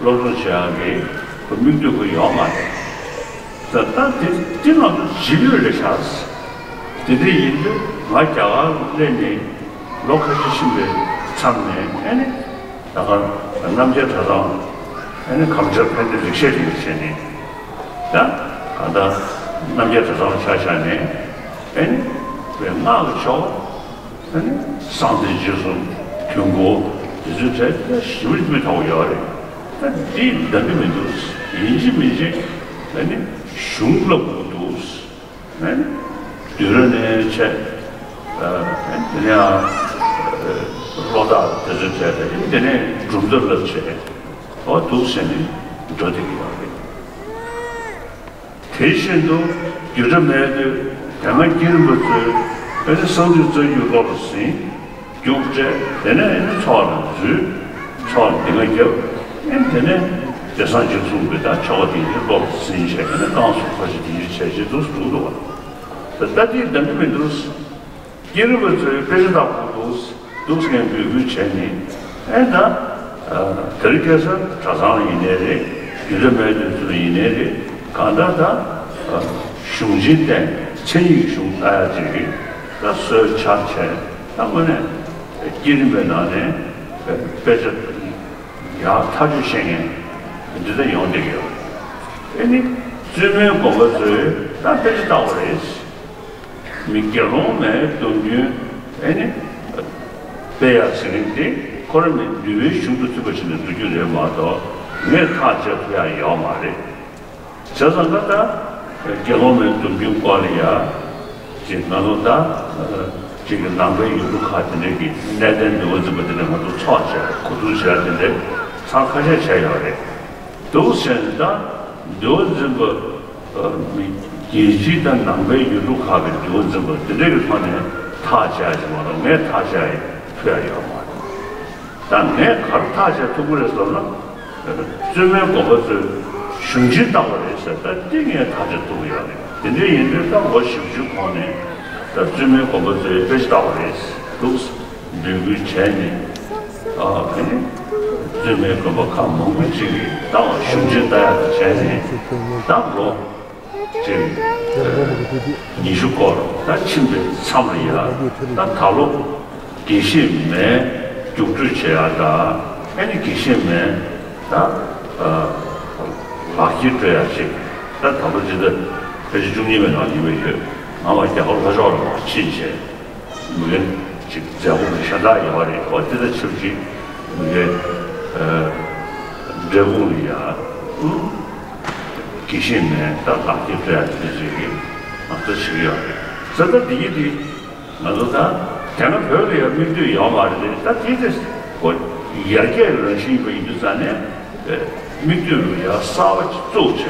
སློབ་སྦྱོང་བྱེད་ཡག་གི་མིག་ལྟོས་ཁུག་ཡོད་མ་རེད། ད་ལྟ་དེ་དེ་ང་ཚོ་བྱེད་ཀྱི་ཡོད་རེད་ཤག་དེ་འདྲ་ཡིན་དུས་ང་རྒྱ་གར་སླེབས་ནས་ལོ་ཁ་ཤས་ཕྱིན་པའི་མཚམས་ནས་ཨེ་ནི་ད་ག་རྣམ་རྒྱལ་གྲྭ་ཚང་ཨེ་ནི་གངས་ལྗོངས་ཕན་བདེ་ལེགས་བཤད་རིང་བྱས་ནས་ད་གང་ལྟར་རྣམ་རྒྱལ་གྲྭ་ཚང་ལ་ཆ་བཞག་ནས་ཨེ་ནི་བའི་སྔགས་ཀྱི་ཆོ་ག་ཨ་ནི་གསང་བདེ་རྗེས་གསུམ་དུས་འཁོར་དེ་ཚོའི་གྲས་ད་ཞིབ་མོ་མི་ཐོག་ཡོད་རེད། ད་འདི་འདང་གི་མི་འདུག་ཡིན་གཅིག་མིན་གཅིག་ཨ་ནི་གཞུང་བསླབ་དགོས་འདུག་ཨ་ནི་བསྡུས་གྲྭ་ནས་བྱས། ཨ་ནི་དེ་ནས་ཨ་བློ་ཐག་དེ་ཚོའི་གྲས་ད་ཡིན་དེ་ནས་གྲུབ་མཐའ་བསླབ་བྱས། འོ་འདུག་ཟེར་ནས་འགྲོ་བསྡད་ཀྱི་ཡོད་རེད། དེ་བཞིན་དུ་རྒྱུད་གྲྭ་མའི་དུས་དེ་སྔ་བསྐྱེད་རིམ་པ་ཚོས་ཨེ་ནི་གསང་འདུས་རྩ་རྒྱུད་བློ་ལ་ཟིན། རྒྱུགས་སྤྲད་དེ་ནས་ཨེ་ནི་ཚོགས་ལ་འཛུལ། ཚོགས་ལ་འདི་ང་རྒྱབ། ཨེ་ནི་དེ་ནས་བདེ་གསང་འཇིགས་གསུམ་གྱི་ད་ཆོ་ག་དེ་ཉིད་བློ་ལ་ཟིན་བྱས་ཨེ་ནི་བསྐང་གསོ་ཁ་ཤས་དེ་ཉིད་བྱས་བྱས་འདུག་འདུག་འདུག་བ། ད་ལྟ་དེའི་འདང་གི་མི་འདུག་བསྐྱེད་རིམ་པ་ཚོས་དཔེ་ཆ་ལྟ་དགོས་འདུག་འདུག་ངས་འབོད་སྐུལ་བྱས་ནས་ཨེ་ད། དེ་རིང་ཁ་སང་གྲྭ་ཚང་ལ་ཡིན་ནའི་རེད། རྒྱུད་གྲྭ་མའི་དུས་ཚོད་ལ་ཡིན་ནའི་རེད། གང་ལྟར་ད་གཞུང་ཆེན་བསྟེན་མཚན་ཉིད་ཀྱི་གཞུང་ལྟ་ཡག་ཅིག་རེད། ད་སྲོལ་ཆགས་བྱས་ད་དངོས་གནས་བསྐྱེད་རིམ་པའི་ནང་ནས་དཔེ་ཆ་ཡག་ཐག་ཆོད་ཤེས་མཁན་འདི་ལྟ་ཡོང་བསྡད་ཀྱི་ཡོད་རེད། ཨེ་ནི་བཙུན་མོའི་དགོན་པ་ཚོས་ད་དཔེ་ཆ་ལྟ་བ་རེད། མི་དགེ་སློང་མའི་སྡོམ་རྒྱུན་ཨེ་ནི་སྤེལ་ཡག་ཟེར་མཁན་དེ་ཁོ་རང་མི་འདུལ་བའི་གཞུང་དུ་ཚུད་པ་ཞིག་ནས་འདུལ་རྒྱུ་རེད་མ་གཏོགས་ངས་ཐག་བཅད་ཐུབ་ཡག་ཡོད་མ་རེད། བྱས་ཙང་ད་ལྟ་དགེ་སློང་མའི་སྡོམ་རྒྱུན་སྐོར་ལ་ཡ་ཅིག་ང་ཚོ་ད་ཅིག་གི་ནང་པའི་ཡུལ་གྲུ་ཁག་དེ་འདྲའི་གི་གནས་བརྟན་འདུལ་བ་འཛིན་པ་དེ་འདྲ་ང་ཚོ་ཚོགས་བྱས་གོ་བསྡུར་བྱས་དེ་འདྲའི་ཚར་ཁ་ཤས་བྱས་ཡོད་རེད། འདུག་ཟེར་ནས་ད་འདུལ་བ་འཛིན་པ། ཨ་མི་རྒྱལ་སྤྱིའི་དང་ནང་པའི་ཡུལ་གྲུ་ཁག་གི་འདུལ་བ་འཛིན་པ་དེ་འདྲ་གི་ཐོག་ནས་ཐག་བཅད་ཡ་ཞིག་མ་གཏོགས་ངས་ཐག་བཅད་ཡ་ཐུབ་ཡ་ཡོད་མ་རེད། ད་ངས་ག་རེ་ཐག་བཅད་ཐུབ་ཀྱི་རེད་ཟེར་ན། བཙུན་མའི་དགོན་པ་ཚོས་གཞུང་ཆེན་བཏགས་པ་རེད་ཟེར་ད་འདི་ངས་ཐག་བཅད་ཐུབ་ཀྱི་ཡོད་རེད། དེ་འདྲ་ཡིན་དུས་ད་ལོ་བཞི་བཅུ་གོང་ནས་ད་བཙུན་མའི་དགོན་པ་ཚོས་དཔེ་ཆ་བཏགས་པ་རེད་འདུག་འབོད་སྐུལ་བྱས་ནས་ཨ་དེ་ནི་བཙུན་མའི་དགོན་པ་ཁག་མང་པོ་ཅིག་གིས་ད་གཞུང་ཆེན་བཏགས་ཡ་དང་བྱས་ནས་ད་ལོ། ཅིག་ཉི་ཤུ་སྐོར་ད་ཕྱིན་པའི་མཚམས་ལ་ཡ་ད་ད་ལོ་དགེ་བཤེས་མའི་རྒྱུགས་སྤྲོད་བྱེད་ཡག་ད་ཨ་ནི་དགེ་བཤེས་མའི་ད་ལག་འཁྱེར་སྤྲོད་ཡག་ཅིག་ད་ད་ལོ་ཇི་ལྟར་ཕལ་ཆེར་བཅུ་གཉིས་པའི་ནང་ཡིན་པའི་ཡོད། ང་མ་རྒྱ་གར་ལྷོ་ཕྱོགས་ལ་མ་ཕྱིན་བྱས་མི་རྒན་ ཅིག་མཛད་སྒོ་གི་ཞལ་ཏ་ཡོད་རེད། འོ་དེ་ལ་ཆབས་ཅིག་མི་གའི་འབྲས་སྤུངས་ལ་ཡ་དགེ་བཤེས་མའི་ད་ལག་འཁྱེར་སྤྲད་ཡ་དེ་ཅིག་གི་ང་ཚོ་བྱེད་ཀྱི་ཡོད་རེད། ས་ད་འདི་ཡི་དེ་ང་ཚོ་ད་དེ་སྔ་བོད་ལ་ཡང་མིག་ལྟོས་ཡོད་མ་རེད། ད་དེ་དེ་ཁོ་ཡར་རྒྱས་རང་བཞིན་ཡིན་པ་ཡིན་དུས་ཙང་ནས་མིག་ལྟོས་རུ་ཡར་གསར་པ་ཅིག་བཙུགས་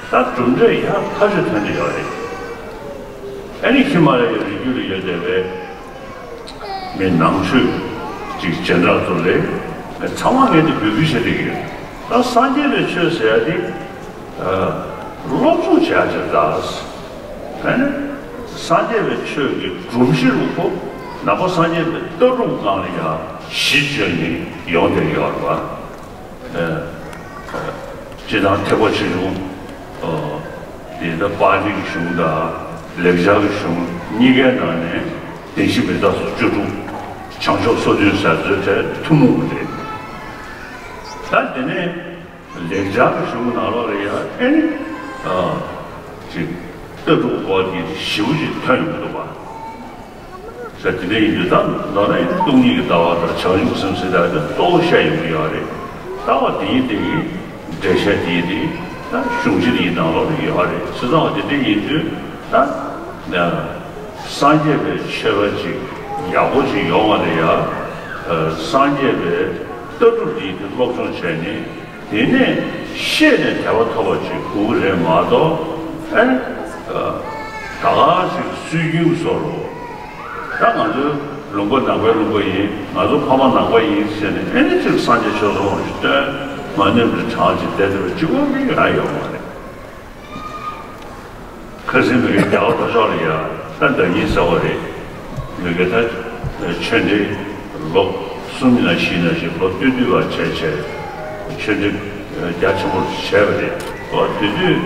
བྱས་ད་གྲུབ་འབྲས་ཡར་ཐག་ཆོད་ཐོན་གྱི་ཡོད་རེད། ཨ་ནི་ཧི་མ་ལ་ཡའི་རི་རྒྱུད་ལ་ཡོད་བསྡད་པའི་མི་ནང་ཆོས་ཅིག་སྦྱིན་བདག་ཚོ་ལས་ཚང་མ་ངས་དེ་འབོད་སྐུལ་བྱེད་བསྡད་ཀྱི་ཡོད། ད་སངས་རྒྱས་པའི་ཆོས་ཟེར་ཡ་དེ་སློབ་སྦྱོང་བྱེད་ཡ་ཅིག་ད། ཨ་ནི་སངས་རྒྱས་པའི་ཆོས་ཀྱི་སྒྲོམ་གཞི་རུ་ཁོ་ནང་པ་སངས་རྒྱས་པའི་ལྟ་གྲུབ་སྒང་ལ་ཡ་གཞི་བཅོལ་ནས་ཡོང་བསྡད་ཡོད་རེད་པ། སྤྱི་དང་ཐེག་པ་ཆེ་ཆུང་། དེ་ལྟ་པཱ་ལི་གི་གཞུང་དང་ལེགས་སྦྱར་གྱི་གཞུང་གཉིས་ཀའི་ནང་ནས་བདེན་བཞི་མི་རྟག་སོགས་བཅུ་དྲུག་བྱང་ཆུབ་སོ་བདུན་ཟེར་ཚོའི་གྲས་ཐུན་མོང་མ་རེད། ད་དེ་ནས་ལེགས་སྦྱར་གྱི་གཞུང་ནང་ལོགས་ལ་ཡང་ཨེ་ནི། ཅིག་ལྟ་གྲུབ་སྐོར་གྱི་ཞིབ་པོ་ཅིག་ཐོན་ཡོང་གི་འདུག་པ། ཟེར་དེ་འདྲ་ཡིན་དུས་ད་ནོར་ན་ཡང་སྟོང་ཉིད་ཀྱི་ལྟ་བ་དང་བྱང་ཆུབ་སེམས་ཟེར་ཡག་དེ་གཙོ་བོ་བཤད་ཡོང་གི་ཡོད་རེད། ལྟ་བ་དེ་ཡིན་དེ་ཡིན། འགྲེལ་བཤད་དེ་ཡིན་དེ་ཡིན། ད་གཞུང་ཆེན་དེ་ཡིན་ནང་ལོགས་ལ་ཡོད་རེད། བྱས་ཙང་དེ་འདྲ་ཡིན་དུས་ད་སངས་རྒྱས་པའི་ཆོས་པ་ཅིག་ཡག་པོ་ཅིག་ཡོང་བ་ལ་ཡ། སངས་རྒྱས་པའི་ལྟ་གྲུབ་དེ་ཡིན་དེ་སློབ་སྦྱོང་བྱས་ནས་དེ་ནས་ཤེས་ནས་དད་པ་ཐོབ་པ་ཅིག་དགོས་ཀྱི་རེད་མ་གཏོགས། ཨེ། ད་ག་ཅིག་སྲོལ་རྒྱུན་བཟོ་འདྲ། ད་ང་ཚོའི་ལུང་པ་ནང་པའི་ལུང་པ་ཡིན། ང་ཚོ་ཕ་མ་ནང་པ་ཡིན་ཟེར་ནས་ཨེ་ནི་ཅིག་སངས་རྒྱས་ཆོས་ཚོགས་ཞིག་སྟོན། མ་ནུས་པའི་གྲངས་ཅིག་བསྡད་བསྡད་པ་གཅིག་པོ་མིན་ཡང་ཡོད་མ་རེད། ཁ་སང་མི་རིགས་རྒྱ་གར་ལྷོ་ཕྱོགས་ལ་ཡ་ད་ཟླ་ཉིན་ཟེར་བ་རེད། མི་རྒས་ད་ཆོས་འབྲེལ་ལོ་གསུམ་ཡིན་ན་བཞི་ཡིན་ན་ཞིག་ལོ་སྟོད་སྟོད་པ་བྱས་བྱས་ཆོས་འབྲེལ་རྒྱ་ཆེན་པོ་བྱས་པ་རེད། ཨོ་དེ་དུས་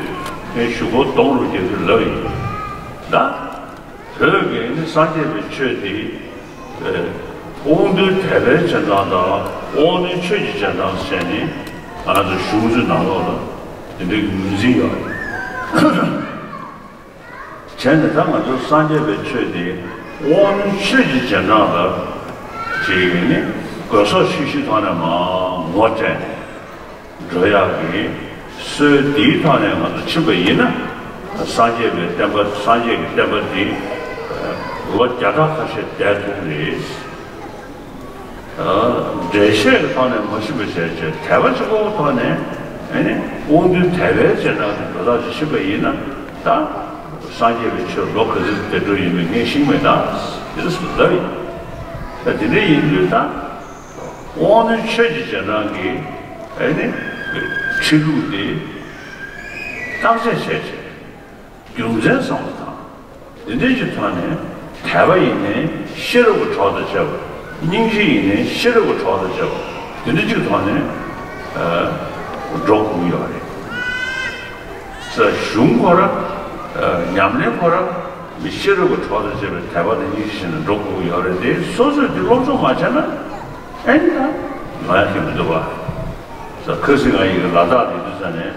ངས་གཞུག་གུ་གདོང་རུ་རྒྱག་རྒྱུ་ལབ་ཡིན། ད་བོད་ཀྱི་ནི་སངས་རྒྱས་པའི་ཆོས་དེ་དབང་རྟུལ་དད་པའི་སྦྱིན་བདག་དང་དབང་རྣོན་ཆོས་ཀྱི་སྦྱིན་བདག་བྱས་ནས་ང་ཚོ་གཞུང་ཚོའི་ནང་ལོགས་ལ་དེ་འདྲའི་ངོས་འཛིན་ཡོད་རེད། བྱས་ནས་ད་ང་ཚོ་སངས་རྒྱས་པའི་ཆོས་དེ་དབང་རྣོན་ཆོས་ཀྱི་སྦྱིན་བདག་ལ་ཅིག་ནི་དགོས་སོགས་ཤུལ་ཤུལ་ཐོག་ནས་མར་ངོ་སྤྲད་ནས་འགྲོ་ཡག་གི་སྲོལ་འདིའི་ཐོག་ནས་ང་ཚོ་ཕྱིན་པ་ཡིན་ན། སངས་རྒྱས་པའི་བསྟན་པ་སངས་རྒྱས་ཀྱི་བསྟན་པ་འདི་ལོ་བརྒྱ་ཕྲག་ཁ་ཤས་བསྡད་ཐུབ་རེད། འགྲེལ་བཤད་ཀྱི་ཐོག་ནས་མ་ཤེས་པ་བྱས་བྱས་དད་པ་གཅིག་པོའི་ཐོག་ནས་ཨེ་ནི་དབང་རྟུལ་དད་པའི་སྦྱིན་བདག་གི་འགྲོ་ཐག་ཅིག་ཤེས་པ་ཡིན་ན། ད་སངས་རྒྱས་པའི་ཆོས་ལོ་ག་ཚོད་བསྡད་འགྲོ་ཡིན་མིན་ངས་ཤེས་མེད། ད་དེ་ཚོ་ལབ་ཡིན། ད་དེ་འདྲ་ཡིན་དུས་ད་དབང་རྣོན་ཆོས་ཀྱི་སྦྱིན་བདག་གི་ཨེ་ནི་ཁྲིད་ལུགས་དེ་བརྟག་དཔྱད་བྱས་བྱས། རྒྱུ་མཚན་བསམ་བློ་བཏང་། དེ་འདྲའི་ཅིག་ཐོག་ནས་དད་པ་ཡིན་ནའི་ཤེས་རབ་ཀྱི་གྲོགས་དང་བཅས་པ། སྙིང་རྗེ་ཡིན་ནའི་ཤེས་རབ་ཀྱི་གྲོགས་དང་བཅས་པ། དེ་འདྲའི་ཅིག་ཐོག་ནས་འགྲོ་དགོས་ཡོད་རེད། ས་གཞུང་ཁོ་ར་ཉམས་ལེན་ཁོ་ར་མི་ཤེས་རབ་ཀྱི་གྲོགས་དང་བཅས་པའི་དད་པ་དང་སྙིང་རྗེ་བྱས་ནས་འགྲོ་དགོས་ཡོད་རེད་དེ། སོ་སོས་དེ་སློབ་སྦྱོང་མ་བྱས་ན་ཨེ་ནི་ད་ལོང་ཡག་གི་མི་འདུག་པ། ས་ཁ་སང་ང་ཡི་གེ་ལ་དྭགས་དེ་དུས་ས་ནས།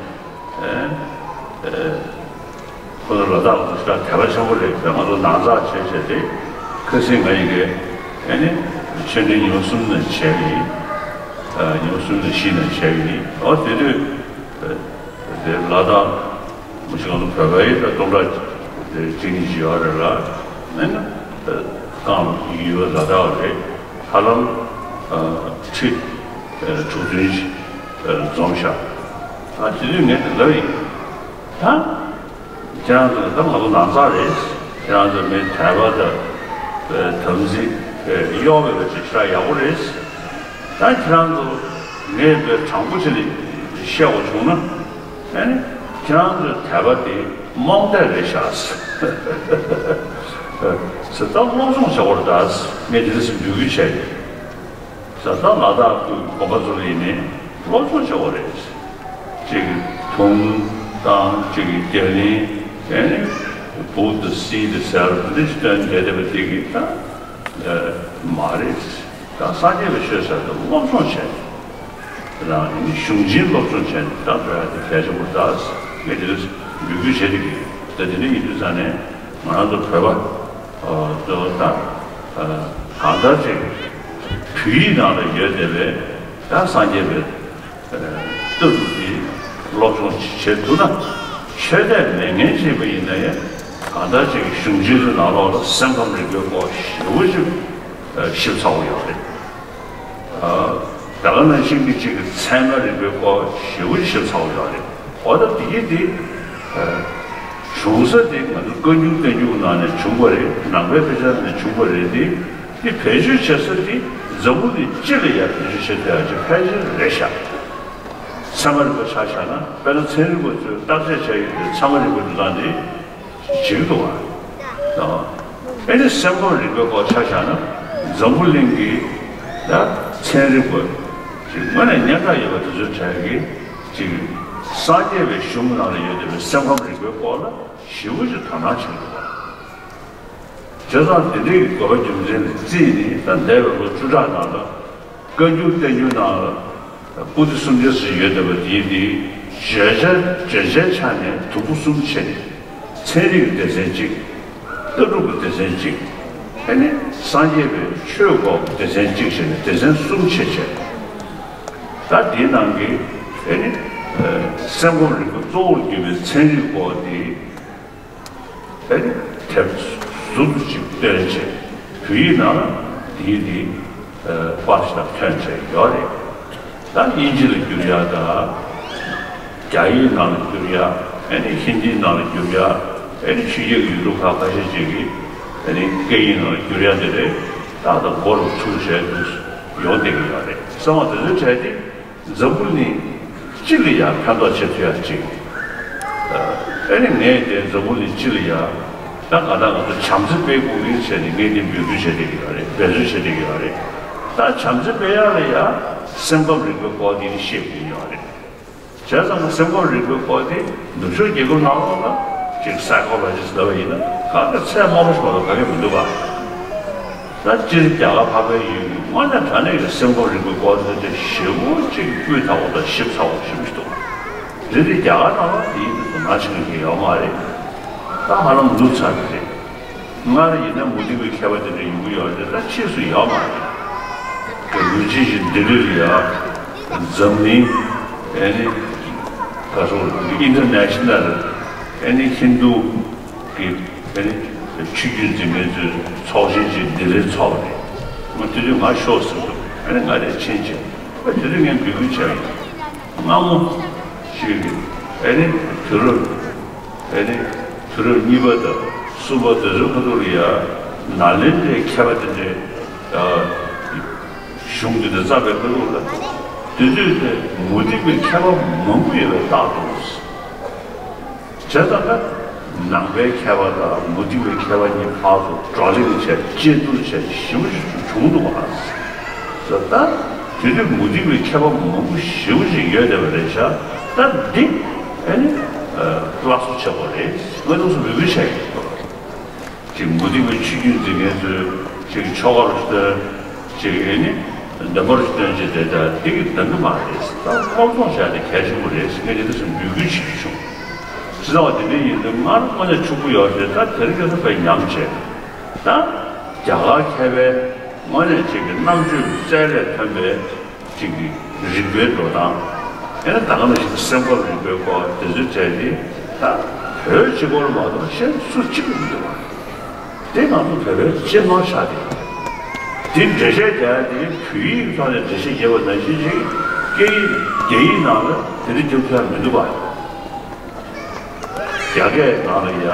ཁོ་ཚོ་ལ་དྭགས་ལ་ཞེ་དྲག་དད་པ་ཆེན་པོ་རེད། དཔེ་ང་ཚོ་ནང་ཚགས་བྱས་བྱས་ཏེ། ཁ་སང་ང་ཡི་གེ་ཨེ་ནི་ཆོས་འབྲེལ་ཉི་མ་གསུམ་ནས་བྱས་ཡིན། ཉི་མ་གསུམ་ནས་བཞི་ནས་བྱས་ཡིན། ཨོ་དེ་དུས་དེ་ལ་དྭགས་མི་ཞིག་ང་ཚོ་བོད་པའི་ད་སྟོང་ཕྲག་དེ་གཅིག་གཉིས་ཅིག་ཡོད་རེད་ལ། ཨེ་ནི་རྐང་ཡུལ་ལ་དྭགས་རེད། ཧ་ལམ་ཁྲི་དྲུག་བདུན་ཞིག་འཛོམས་ཤག་ཨ་དེ་དུས་ངས་དེ་ལབ་ཡིན། ད་ཁྱེད་རང་ཚོ་ད་ང་ཚོ་ནང་ཚགས་རེད། ཁྱེད་རང་ཚོ་མི་དད་པ་དང་དམ་ཚིག་གཡོ་བའི་བ་ཅིག་ཤ་ཡག་པོ་རེད། ད་ཁྱེད་རང་ཚོ་ངས་དཔེ་དྲང་པོ་བྱས་ནས་བཤད་དགོས་བྱུང་ན། ཨ་ནི་ཁྱེད་རང་ཚོའི་དད་པ་དེ་རྨོངས་དད་རེད་ཤག་ཟེར། ད་སློབ་སྦྱོང་བྱ་བར་གདའ་ཟེར་ངས་དེ་འདྲ་ཟེར་འབོད་སྐུལ་བྱས་ཡོད། ས་ད་ལ་དྭགས་ཀྱི་དགོན་པ་ཚོ་ལ་ཡིན་ནའི་སློབ་སྦྱོང་བྱ་བ་རེད། གཅིག་གི་ཐུང་དང་གཅིག་གི་རྒྱ་གླིང་། ཨེ་ནི་བུདྡྷ་སི་ཏཱ་ཟེར་འདི་སྟོན་བསྡད་བསྡད་པ་དེ་གི་ད་མ་རེད། ད་སངས་རྒྱས་པའི་ཆོས་ཟེར་དུས་སློབ་སྦྱོང་བྱས། རང་གཞུང་ཆེན་སློབ་སྦྱོང་བྱས་ནས་ད་འགྲོ་ཡ་དེ་གལ་ཆེན་པོ་རེད། ད་ངས་དེ་འདྲ་འབོད་སྐུལ་བྱེད་དེ་གི་ད་དེ་འདྲ་ཡིན་དུས་ཙང་ནས་ང་རང་ཚོ་བོད་པ་ཨ་ད་ཨ་ གང་ལྟར་ཅིག་བོད་ཡིག་ནང་ལ་ཡོད་བསྡད་པའི་ཡང་སངས་རྒྱས་པའི་ལྟ་གྲུབ་འདི་སློབ་སྦྱོང་བྱེད་ཐུབ་ན། ཆོས་དད་མེད་མཁན་ཅིག་ཡིན་ན་ཡང་གང་ལྟར་ཅིག་གཞུང་ཆེན་ཚོའི་ནང་ལོགས་ལ་སེམས་ཁམས་རིག་པའི་སྐོར་ཞེ་པོ་ཅིག་ཞིབ་ཚགས་པོ་ཡོད་རེད། ད་ག་ནང་བཞིན་གྱི་ཅིག་ཚད་མ་རིག་པའི་སྐོར་ཞེ་པོ་ཞིབ་ཚགས་པོ་ཡོད་རེད། འོ་ད་དེ་གི་དེ་བྱུང་ས་དེ་ང་ཚོ་བཀའ་འགྱུར་བསྟན་འགྱུར་ནང་ནས་བྱུང་བ་རེད། ནང་པའི་དཔེ་ཆ་ནས་བྱུང་བ་རེད། དེ་དེ་བེད་སྤྱོད་བྱེད་ས་དེ་འཛམ་བུ་གླིང་སྤྱི་ལ་ཡང་བེད་སྤྱོད་བྱེད་ཐུབ་ཡག་ཅིག་ཕལ་ཆེར་རེད་ཤག་ཚད་མ་རིག་པ་ཆ་བཞག་ན། དཔེར་ན་ཚན་རིག་པ་ཚོས་བརྟག་དཔྱད་བྱ་ཡུལ་དེ་ཚད་མ་རིག་པའི་འགྲོ་སྟངས་དེ་བྱེད་ཀྱི་འདུག་བ། ཨེ་ནི་སེམས་ཁམས་རིག་པའི་སྐོར་ཆ་བཞག་ན། འཛམ་བུ་གླིང་གི་ད་ཚན་རིག་པ་ཞིག་དངོས་གནས་སྙན་གྲགས་ཡོད་པ་དེ་ཚོའི་གྲས་ཀྱིས་ཅིག་སངས་རྒྱས་པའི་གཞུང་ནང་ལ་ཡོད་བསྡད་པའི་སེམས་ཁམས་རིག་པའི་སྐོར་ལ་ཞེ་པོ་ཅིག་དོ་སྣང་བྱེད་ཀྱི་འདུག་བ། བྱས་ཙང་དེ་འདྲའི་དགོས་པ་རྒྱུ་མཚན་ལ་བརྩིས་ནས། ད་འདས་པའི་ལོ་བཅུ་ཕྲག་ནང་ལ་བཀའ་འགྱུར་བསྟན་འགྱུར་ནང་ལ་པོ་ཏི་སུམ་བརྒྱ་ཙམ་ཡོད་བསྡད་པ་དེའི་དེ་བརྗོད་བྱ་བརྗོད་བྱའི་ཆ་ནས་དུམ་བུ་གསུམ་ཕྱེ་ནས། ཚན་རིག་གི་སྡེ་ཚན་གཅིག་ལྟ་གྲུབ་ཀྱི་སྡེ་ཚན་གཅིག་ཨེ་ནི་སངས་རྒྱས་པའི་ཆོས་སྐོར་གྱི་སྡེ་ཚན་གཅིག་བྱས་ནས་སྡེ་ཚན་གསུམ་ཕྱེ་བྱས། ད་དེའི་ནང་གི་ཨེ་ནི་སེམས་ཁམས་རིག་པ་གཙོ་བོར་གྱུར་པའི་ཚན་རིག་སྐོར་དེ། ཨེ་ནི་དེབ་ཟུར་དུ་ཅིག་བཏོན་བྱས། བོད་ཡིག་ནང་ལ་དེའི་དེ་པར་ཞིག་ཐོན་བྱས་ཡོད་རེད། ད་དབྱིན་ཇི་ལ་བསྒྱུར་ཡག་དང་། རྒྱ་ཡིག་ནང་ལ་བསྒྱུར་ཡག་ཨེ་ནི་ཧིན་དིའི་ནང་ལ་བསྒྱུར་ཡག་ཨེ་ནི་ཕྱི་རྒྱལ་གྱི་ཡུལ་གྲུ་ཁག་ཁ་ཤས་ཅིག་གིས་ཨེ་ནི་སྐད་ཡིག་ནང་ལ་བསྒྱུར་ཡག་དེ་རེད། ཏག་ཏག་མགོ་ལ་ཚུགས་བྱས་འདུག་ཡོང་བསྡད་ཀྱི་ཡོད་རེད། གསང་བ་དེ་ཚོའི་གྲས་དེ་འཛམ་བུ་གླིང་སྤྱི་ལ་ཡང་ཕན་ཐོགས་བྱེད་ཐུབ་ཡག་ཅིག་ཨེ་ནི་ངས་དེ་འཛམ་བུ་གླིང་སྤྱི་ལ་ཡང་། ད་ག་ད་ང་ཚོ་བྱམས་བརྩེ་དཔེ་སྐུ་འགན་བྱས་ནས་ངས་དེ་འབོད་སྐུལ་བྱས་བསྡད་ཀྱི་ཡོད་རེད། འབད་རྩོལ་བྱས་བསྡད་ཀྱི་ཡོད་རེད། ད་བྱམས་བརྩེ་སྤེལ་ཡག་ལ་ཡང་སེམས་ཁམས་རིག་པའི་སྐོར་དེ་ནི་ཤེས་དགོས་ཀྱི་ཡོད་རེད། བྱས་ཙང་ང་སེམས་ཁམས་རིག་པའི་སྐོར་དེ་ནུབ་ཕྱོགས་རྒྱལ་ཁབ་ནང་ལོགས་ལ་ཅིག་སའི་ཀོ་ལོ་ཇི་སི་ལབ་པ་ཡིན་ན་གང་ག་ཚད་དམའ་པོ་ཞིག་མ་གཏོགས་ག་གེ་མི་འདུག་ག་ད་སྤྱིར་རྒྱ་གར་འཕགས་པའི་ཡུལ་གྱི་དངོས་གནས་དྲང་གནས་ཀྱི་སེམས་ཁམས་རིག་པའི་སྐོར་དེ་དེ་ཞེ་པོ་ཅིག་སྤུས་དག་པོ་དང་ཞིབ་ཚགས་པོ་ཞེ་པོ་ཅིག་འདུག་དེ་དེ་རྒྱ་གར་ནང་ལ་དེ་ཡིན་དུ་དོ་སྣང་བྱེད་མཁན་ཡོད་མ་རེད། ད་ཧ་ལམ་ལུས་ཚར་གི་རེད། སྔར་ཡིན་ན་མུ་སྟེགས་པའི་མཁས་པ་དེ་འདྲ་ཡོང་གི་ཡོད་རེད། ད་ཕྱིས་སུ་ཡོད་མ་རེད། ལོ་རྒྱུས་ཀྱི་ལྡི་ལི་ལ་ཡ་འཛམ་གླིང་ཨེ་ནི་ག་སོ་ཨིན་ཊར་ནེ་ཤ་ནལ་ཨེ་ནི་ཧིན་དུ་གི་ཨེ་ནི་ཆོས་བརྒྱུད་འཛིན་མཁན་ཚོའི་ཚོགས་ཆེན་ཅིག་ལྡི་ལིར་ཚོགས་རེད། ང་དེ་དུས་ང་ཤོག་ཟིན་འདུག་ཨེ་ནི་ང་དེ་ཕྱིན་ཆད་ཨེ་དེ་དུས་ངས་འབོད་སྐུལ་བྱས་ཡིན། སྔ་མོ་ཞིག་གི་ཨེ་ནི་དུས་རབས་ཨེ་ནི་དུས་རབས་གཉིས་པ་དང་གསུམ་པ་དེ་ཚོའི་ཁ་ཐུག་ལ་ཡ་ནཱ་ལེནྡྲའི་མཁས་པ་དེ་འདྲའི་གཞུང་འདི་འདྲ་བརྩམས་པའི་ཁ་ཐུག་ལ། དེ་དུས་དེ་མུ་སྟེགས་པའི་མཁས་པ་མང་པོ་ཡོད་པའི་རྟགས་འདུག་བྱས་ཙང་ད་ནང་པའི་མཁས་པ་དང་མུ་སྟེགས་པའི་མཁས་པ་གཉིས་བར་དུ་བགྲོ་གླེང་བྱས། དཔྱད་བསྡུར་བྱས། ཞེ་པོ་ཞིག་བྱུང་འདུག་བ། ད་དེ་དུས་མུ་སྟེགས་པའི་མཁས་པ་མང་པོ་ཞེ་པོ་ཞིག་ཡོད་བསྡད་པ་རེད་ཤག་ད་འདི་ཨེ་ནི་སླར་གསོ་བྱེད་དགོས་རེད། ང་ཚོ་ཚོ་འབོད་སྐུལ་བྱས་ཡོད། ཅིག་མུ་སྟེགས་པའི་ཆོས་བརྒྱུད་འཛིན་མཁན་ཚོས་ཅིག་ཆོ་ག་རུ་སྟོན། ཅིག་ཨེ་ནི་གདམས་པ་རུ་སྟོན་བྱས་བསྡད། ད་དེ་གི་འདང་གི་མ་རེད། ད་སློབ་སྦྱོང་བྱ་དེ་གལ་ཆེན་པོ་རེད། ངས་དེ་འདྲ་སེ་འབོད་སྐུལ་བྱེད་ཀྱི་བྱུང་། བྱས་ཙང་དེ་འདྲ་ཡིན་དུས་སྔར་དངོས་གནས་ཕྱུག་པོ་ཡོད་རེད། ད་དེ་རིང་ཁ་སང་དཔེ་ཉམས་བྱས། ད་རྒྱ་གར་མཁས་པའི་དངོས་གནས་ཅིག་གི་རྣམ་དཔྱོད་རྩལ་ལས་ཐོན་པའི་ཅིག་གི་རིག་པའི་འགྲོ་སྟངས། ཡང་ན་ད་ག་ནང་བཞིན་སེམས་ཁམས་རིག་པའི་སྐོར་དེ་ཚོའི་གྲས་དེ་ད་བོད་སྤྱི་སྐོར་མ་གཏོགས་གཞན་སུ་གཅིག་ཀྱང་མི་འདུག་བ། དེ་ང་ཚོ་བོད་པའི་གཅེས་ནོར་ཆགས་ཏེ། དེ་འགྲེལ་བཤད་རྒྱག་ཡ་དེ་བོད་ཡིག་ཐོག་ནས་འགྲེལ་བཤད་རྒྱབ་པ་ནང་བཞིན་ཅིག་སྐད་ཡིག་རྒྱ་ཡིག་ནང་ལ་དེ་འདྲ་རྒྱབ་ཐུབ་ཡ་མི་འདུག་བ། རྒྱ་སྐད་ནང་ལ་ཡ་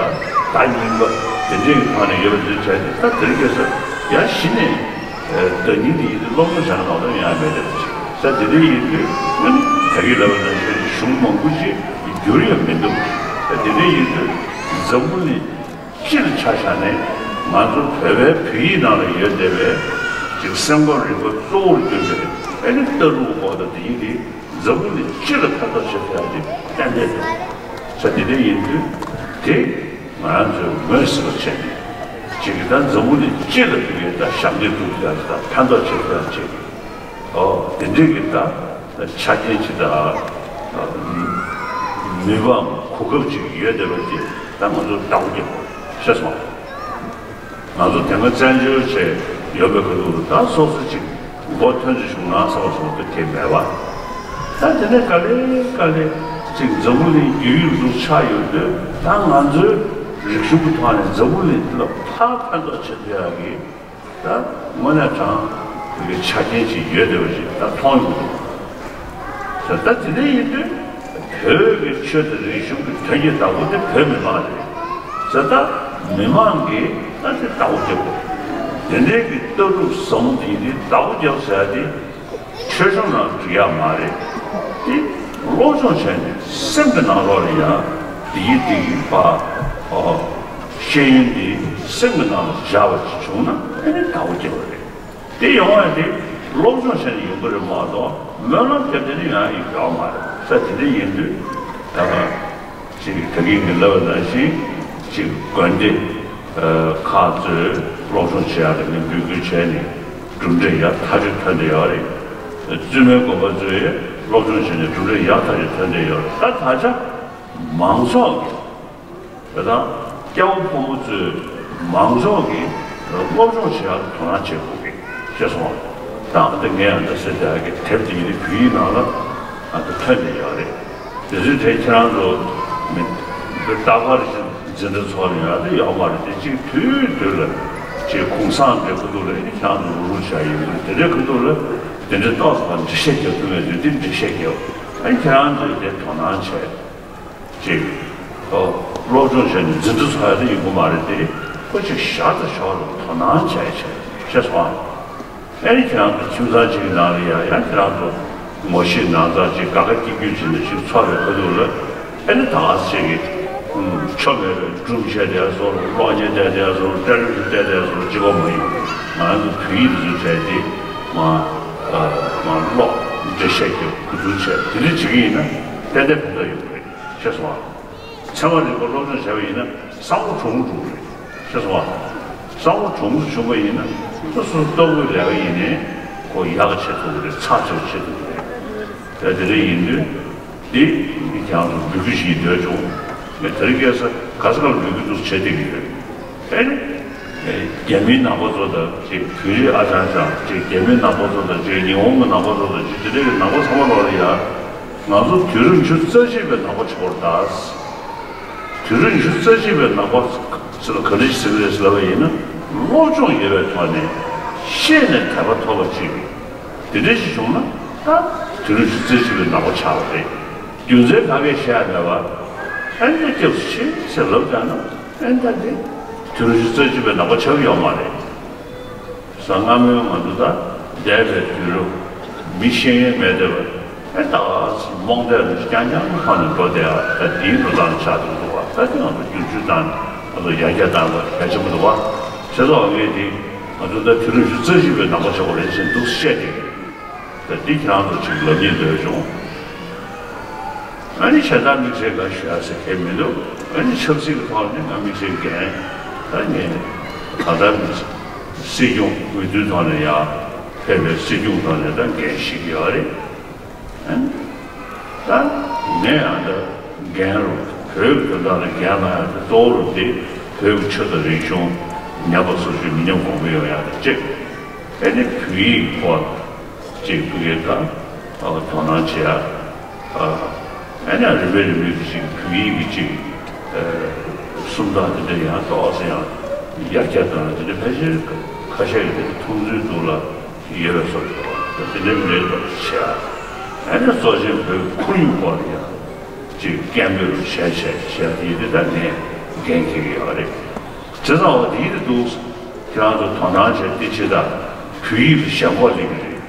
བརྡ་རྙིང་པ་དེ་འདྲའི་ཐོག་ནས་ཡོད་པ་འདི་བྱས་ཏེ། ད་དེ་རིང་ཁ་སང་ཡ་གཞི་ནས་བརྡ་རྙིང་དེ་ཡིན་དུས་སློབ་སྦྱོང་བྱས་ན་མ་གཏོགས་ཡོང་ཡ་མེད་དེ་རེད། ད་དེ་འདྲ་ཡིན་དུས་ཨ་ནི་ད་གིན་ལབ་པ་ནང་བཞིན་གཞུང་མང་པོ་ཅིག་བསྒྱུར་ཡ་མི་འདུག་ད་དེ་འདྲ་ཡིན་དུས་འཛམ་བུ་གླིང་སྤྱི་ལ་ཆ་བཞག་ནས་ང་ཚོ་བོད་པའི་བོད་ཡིག་ནང་ལ་ཡོད་བསྡད་པའི་ཅིག་སེམས་ཁམས་རིག་པ་གཙོ་བོར་གྱུར་པའི་ཨ་ནི་ལྟ་གྲུབ་སྐོར་དང་དེ་ཡིན་དེ། འཛམ་བུ་གླིང་སྤྱི་ལ་ཕན་ཐོགས་བྱེད་ཐུབ་ཡ་དེ་ཏན་ཏན་རེད། ས་དེ་འདྲ་ཡིན་དུས་དེ་ང་རང་ཚོས་ངོས་ཟིན་པ་བྱས་ནས་ཅིག་གི་ད་འཛམ་བུ་གླིང་སྤྱི་ལ་དེ་གའི་ད་ཞབས་འདེགས་སྒྲུབ་ཐུབ་ཡ་ཅིག་དང་ཕན་ཐོགས་བྱེད་ཐུབ་ཡ་ཅིག་ཨོ་དེ་འདྲའི་གི་ད་ཆ་རྐྱེན་ཅིག་དང་མི་འབངས་གོ་སྐབས་ཅིག་ཡོད་བསྡད་པ་དེ་ད་ང་ཚོ་བདག་པོ་རྒྱབ་དགོས། ཤེས་སོང་། ང་ཚོ་དེ་སྔ་བཙན་བྱོལ་བྱས་ ཡོད་པའི་ཁ་ཐུག་ལ་ད་སོ་སོ་ཅིག་མགོ་ཐོན་ཅིག་བྱུང་ན་བསམ་པ་སོང་དུ་དེ་མེད་པ། ད་དེ་ནས་ག་ལེ་ག་ལེ་ཅིག་འཛམ་བུ་གླིང་རྒྱུས་ཡོད་འདུག་ཆགས་ཡོད་དུས། ད་ང་ཚོའི་རིག་གཞུང་གི་ཐོག་ནས་འཛམ་བུ་གླིང་འདི་ལ་ཕར་ཕན་ཐོགས་བྱེད་ཐུབ་ཡག་གི་ད་དངོས་གནས་དྲང་བའི་ཆ་རྐྱེན་ཅིག་ཡོད་བསྡད་པ་ཞིག་ད་མཐོང་ཡོང་འདུག། ད་ད་དེ་འདྲ་ཡིན་དུས་བོད་ཀྱི་ཆོས་དང་རིག་གཞུང་གི་དོན་གྱི་བདག་པོ་དེ་བོད་མི་མང་རེད་ཟེར། ད་མི་མང་གིས་ད་དེ་བདག་པོ་རྒྱབ་དགོས། དེ་འདྲའི་གི་ལྟ་གྲུབ་བཟང་པོ་དེ་ཡིན་དུས་བདག་པོ་རྒྱབ་ཟེར་ཡ་དེ་ཆོས་སྐྱོང་ནང་འགྲིག་ཡ་མ་རེད། དེ་སློབ་སྦྱོང་བྱས་ནས་སེམས་ཀྱི་ནང་ལོགས་ལ་ཡང་བདེ་སྐྱིད་བདེ་སྐྱིད་པ། ཨོ། ཤེས་ཡོན་དེ་སེམས་ཀྱི་ནང་ལ་བཞག་པ་ཞིག་བྱུང་ན་ཨ་ནི་བདག་པོ་རྒྱབ་པ་རེད། དེ་ཡོང་བ་དེ་སློབ་སྦྱོང་བྱས་ནས་ཡོང་གི་རེད་མ་གཏོགས་སྨོན་ལམ་བརྒྱབ་དེ་ནི་ཡང་ཡོད་མ་རེད་ས། དེ་འདྲ་ཡིན་དུས་ད་ག་ཅིག་ད་གིན་གྱི་ལབ་པ་ནང་བཞིན་ཅིག་དགོན་སྡེ་ཁག་ཚོས་སློབ་སྦྱོང་བྱེད་ཡག་ལ་ནི་འབོད་སྐུལ་བྱས་ནས་གྲུབ་འབྲས་ཡག་ཐག་ཆོད་ཐོན་བསྡད་ཡོད་རེད། བཙུན་མའི་དགོན་པ་ཚོས་སློབ་སྦྱོང་བྱས་ནས་གྲུབ་འབྲས་ཡག་ཐག་ཆོད་ཐོན་བསྡད་ཡོད་རེད། ད་ད་ཆ་མང་ཚོགས་ཀྱི་དེ་དང་སྐྱ་བོ་ཕོ་མོ་ཚོས་མང་ཚོགས་ཀྱིས་སློབ་སྦྱོང་བྱེད་ཡག་ལ་དོ་སྣང་བྱེད་དགོས་ཀྱི་ཤེས་སོང་། ད་ཨ་ད་ངས་ཨ་ད་ཟེར་དེ་ཨ་གི་དེབ་དེ་ཡིན་ནི་བོད་ཡིག་ནང་ལ་ཨ་ད་ཐོན་ནས་ཡོད་རེད། དེ་ཚོའི་གྲས་ཁྱེད་རང་ཚོ་མི་རྟག་པར་འཛིན་གྲྭ་ཚོགས་ནས་ཡོད་དེ་ཡོད་མ་རེད། དེ་གཅིག་དུས་དུས་ལ་ཅིག་གུང་སེང་འདྲ་ཁུ་ཐུག་ལ་ཨ་ནི་ཁྱེད་རང་ཚོ་རུ་རུ་བྱ་ཡིན་དེ་འདྲའི་ཁུ་ཐུག་ལ་དེ་འདྲའི་ཏོག་ཙམ་འགྲེལ་བཤད་རྒྱག་ཐུབ་མེད་དུས་དེ་འགྲེལ་བཤད་རྒྱག་ཨ་ནི་ཁྱེད་རང་ཚོས་དེ་དོ་སྣང་བྱས། ཅིག་ཨོ། སློབ་སྦྱོང་བྱས་ནས་འཛིན་གྲྭ་ཚོགས་ཡ་དེ་ཡིན་གོ་མ་རེད་དེ། ཁོ་ཅིག་ཞར་དང་ཞོར་ལ་དོ་སྣང་བྱས་བྱས་ཤེས་སོང་། ཨ་ནི་ཁྱེད་རང་ཚོ་ཁྱིམ་ཚང་གཅིག་གི་ནང་ལ་ཡ་ཡང་ཁྱེད་རང་ཚོ་ངོ་ཤེས་ནང་ཚགས་ཅིག་དགའ་དགའ་སྐྱིད་སྐྱིད་བྱས་ནས་ཅིག་འཚོ་བའི་ཁ་ཐུག་ལ་ཨ་ནི་ད་ག་ཅིག་གི་ཆོ་མེད་པའི་སྒྲུང་བཤད་བསྡད་སོང་། གློག་བརྙན་བལྟས་བསྡད་སོང་། ཊེ་ལི་བི་ཤན་བལྟས་བསྡད་སོང་། གཅིག་པོ་མ་ཡིན། ང་ཚོ་བོད་ཡིག་འཛུལ་བྱས་ཏེ་མ་མ་ཀློག་འགྲེལ་བཤད་རྒྱབ་གོ་བསྡུར་བྱས་དེ་འདྲ་བྱེད་ཀྱི་ཡིན་ན་ཏན་ཏན་ཕན་ཐོགས་ཡོད་པ་རེད། ཤེས་སོང་ཨ། ཚད་མ་རིག་པ་སློབ་སྦྱོང་བྱས་པ་ཡིན་ན་བསམ་བློ་གྲུང་མོ་འགྲོ་གི་རེད། ཤེས་སོང་ཨ། བསམ་བློ་གྲུང་མོ་བྱུང་བ་ཡིན་ན་སོ་སོའི་ལྟ་བུའི་ལས་ཀ་ཡིན་ནའི་ཁོ་ཡག་ག་བྱེད་ཐུབ་ཀྱི་རེད། ཚགས་ཚུད་བྱེད་ཐུབ་ཀྱི་རེད། ད་དེ་འདྲ་ཡིན་དུས་འདི་ཁྱེད་རང་ཚོ་འབོད་སྐུལ་ཞིག་འདོད་བྱུང་། ངས་དེ་རིང་ཁ་སང་ག་ས་ག་ལ་འབོད་སྐུལ་འདུག་བྱེད་བསྡད་ཀྱི་ཡོད། ཨེ་ནི། རྒྱ་མིའི་ནང་པ་ཚོ་དང་ཅིག་བོད་རིགས་ཨ་ཅང་ཅང་ཅིག་རྒྱ་མིའི་ནང་པ་ཚོ་དང་ཅིག་ཉི་ཧོང་གི་ནང་པ་ཚོ་དང་ཅིག་དེ་འདྲའི་གི་ནང་པ་ཚང་མ་ལོག་ལ་ཡ། ང་ཚོ་དུས་རབས་ཉི་ཤུ་རྩ་གཅིག་པའི་ནང་པ་ཆགས་པར་གདའ། དུས་རབས་ཉི་ཤུ་རྩ་གཅིག་པའི་ནང་པ་ཟེར་ན་ག་འདྲ་ཞིག་ཟེར་གི་རེད་ཟེར་ལབ་པ་ཡིན་ན། སློབ་སྦྱོང་ཡོད་པའི་ཐོག་ནས་ཤེས་ནས་དད་པ་ཐོབ་པ་ཅིག་དེ་འདྲ་ཞིག་བྱུང་ན་ད་དུས་རབས་ཉི་ཤུ་རྩ་གཅིག་པའི་ནང་པ་ཆགས་པ་རེད། རྒྱུ་མཚན་ག་གེ་བཤད་ཡ་མེད་པ། ཨེ་འདྲ་སྐྱབས་སུ་མཆི་ཟེར་ལབ་ཀྱང་ན་ཨེ་འདྲ་དེ་དུས་རབས་ཉི་ཤུ་རྩ་གཅིག་པའི་ནང་པ་ཆགས་ཀྱི་ཡོད་མ་རེད། གསང་སྔ་མོའི་ང་ཚོ་ད་འདས་པའི་དུས་རབས་མི་ཤེས་ཡོན་མེད་བསྡད་པ་ཨེ་ད་རྨོངས་དད་རུ་རྐྱང་རྐྱང་ཁོ་ནས་འགྲོ་བསྡད་ཡ་ད་དེའི་འགྲོ་སྟངས་ཆགས་འགྲོ་འདུག་བ། ད་དེ་ང་ཚོ་བསྒྱུར་བཅོས་བཏང་ནས་ང་ཚོ་ཡར་རྒྱས་བཏང་དགོས་གལ་ཆེན་པོ་འདུག་བ། བྱས་ཙང་ངས་དེ་ང་ཚོ་ད་དུས་རབས་ཉི་ཤུ་རྩ་གཅིག་པའི་ནང་པ་ཆགས་པ་རེད་ཟེར་འདུག་བཤད་དེ། ད་འདི་ཁྱེད་རང་ཚོ་ཅིག་ལབ་སྙིང་འདོད་བྱུང་། ཨ་ནི་གཞན་དག་དམིགས་བསལ་འགའ་ཞུ་ཡ་ཟེར་མཁན་མི་འདུག་ཨ་ནི་ཆབ་སྲིད་ཀྱི་ཐོག་ནས་ང་དམིགས་བསལ་འགན་ད་ངས་ད་ལྟ་མི་སྲིད་སྐྱོང་འོས་བསྡུའི་ཐོག་ནས་ཡ་ཕེབས་པའི་སྲིད་སྐྱོང་ཐོག་ནས་ད་འགན་བཞེས་ཀྱི་ཡོད་རེད། ཨ་ནི་ད་ངས་ཡང་ད་འགན་རུ་བོད་ཀྱི་དོན་དག་ལ་འགན་ལེན་ཡ་ད་གཙོ་བོ་རུ་དེ་བོད་ཀྱི་ཆོས་དང་རིག་གཞུང་ཉམས་པ་སོར་ཆུད་མི་ཉམས་གོང་འཕེལ་ཡོང་ཡ་ད་གཅིག་ཨ་ནི་བོད་ཡིག་ཐོག་ཅིག་ཕ་གིར་ད་དོ་སྣང་བྱེད་ཡ། ཨ་ནི་རིམ་པས་རིམ་པས་ཀྱི་ཅིག་བོད་ཡིག་གི་ཅིག་སུམ་རྟགས་དེ་འདྲ་ཡང་ཏོག་ཙམ་ཡང་ཡར་རྒྱས་གཏོང་ཡ་དེ་འདྲ་ཕལ་ཆེར་ཁ་ཤས་ཀྱིས་དེ་འདྲ་མཐོང་ཚུལ་འདུག་ལ་ཡོད་པའི་བཟོ་འདྲ་འདུག་བ། དེ་འདྲ་མི་འདྲ་ཏོག་ཙམ་བྱེད་ཡ། ཨ་ནི་གཙོ་ཆེན་བོད་ཁོར་ཡུག་སྐོར་ལ་ཡང་ཅིག་སྐད་འབོད་རུ་བྱས་བྱས་བྱས་ཡ་དེ་ད་ངས་འགན་འཁྱེར་གྱི་ཡོད་རེད། བྱས་ཙང་འོ་དེ་ཡིན་དུས་ཁྱེད་རང་ཚོ་དོ་སྣང་བྱས་ཏེ་ཅིག་ད་བོད་ཡིག་ལ་ཞེན་ཁོག་སླེབས་ཀྱི་རེད།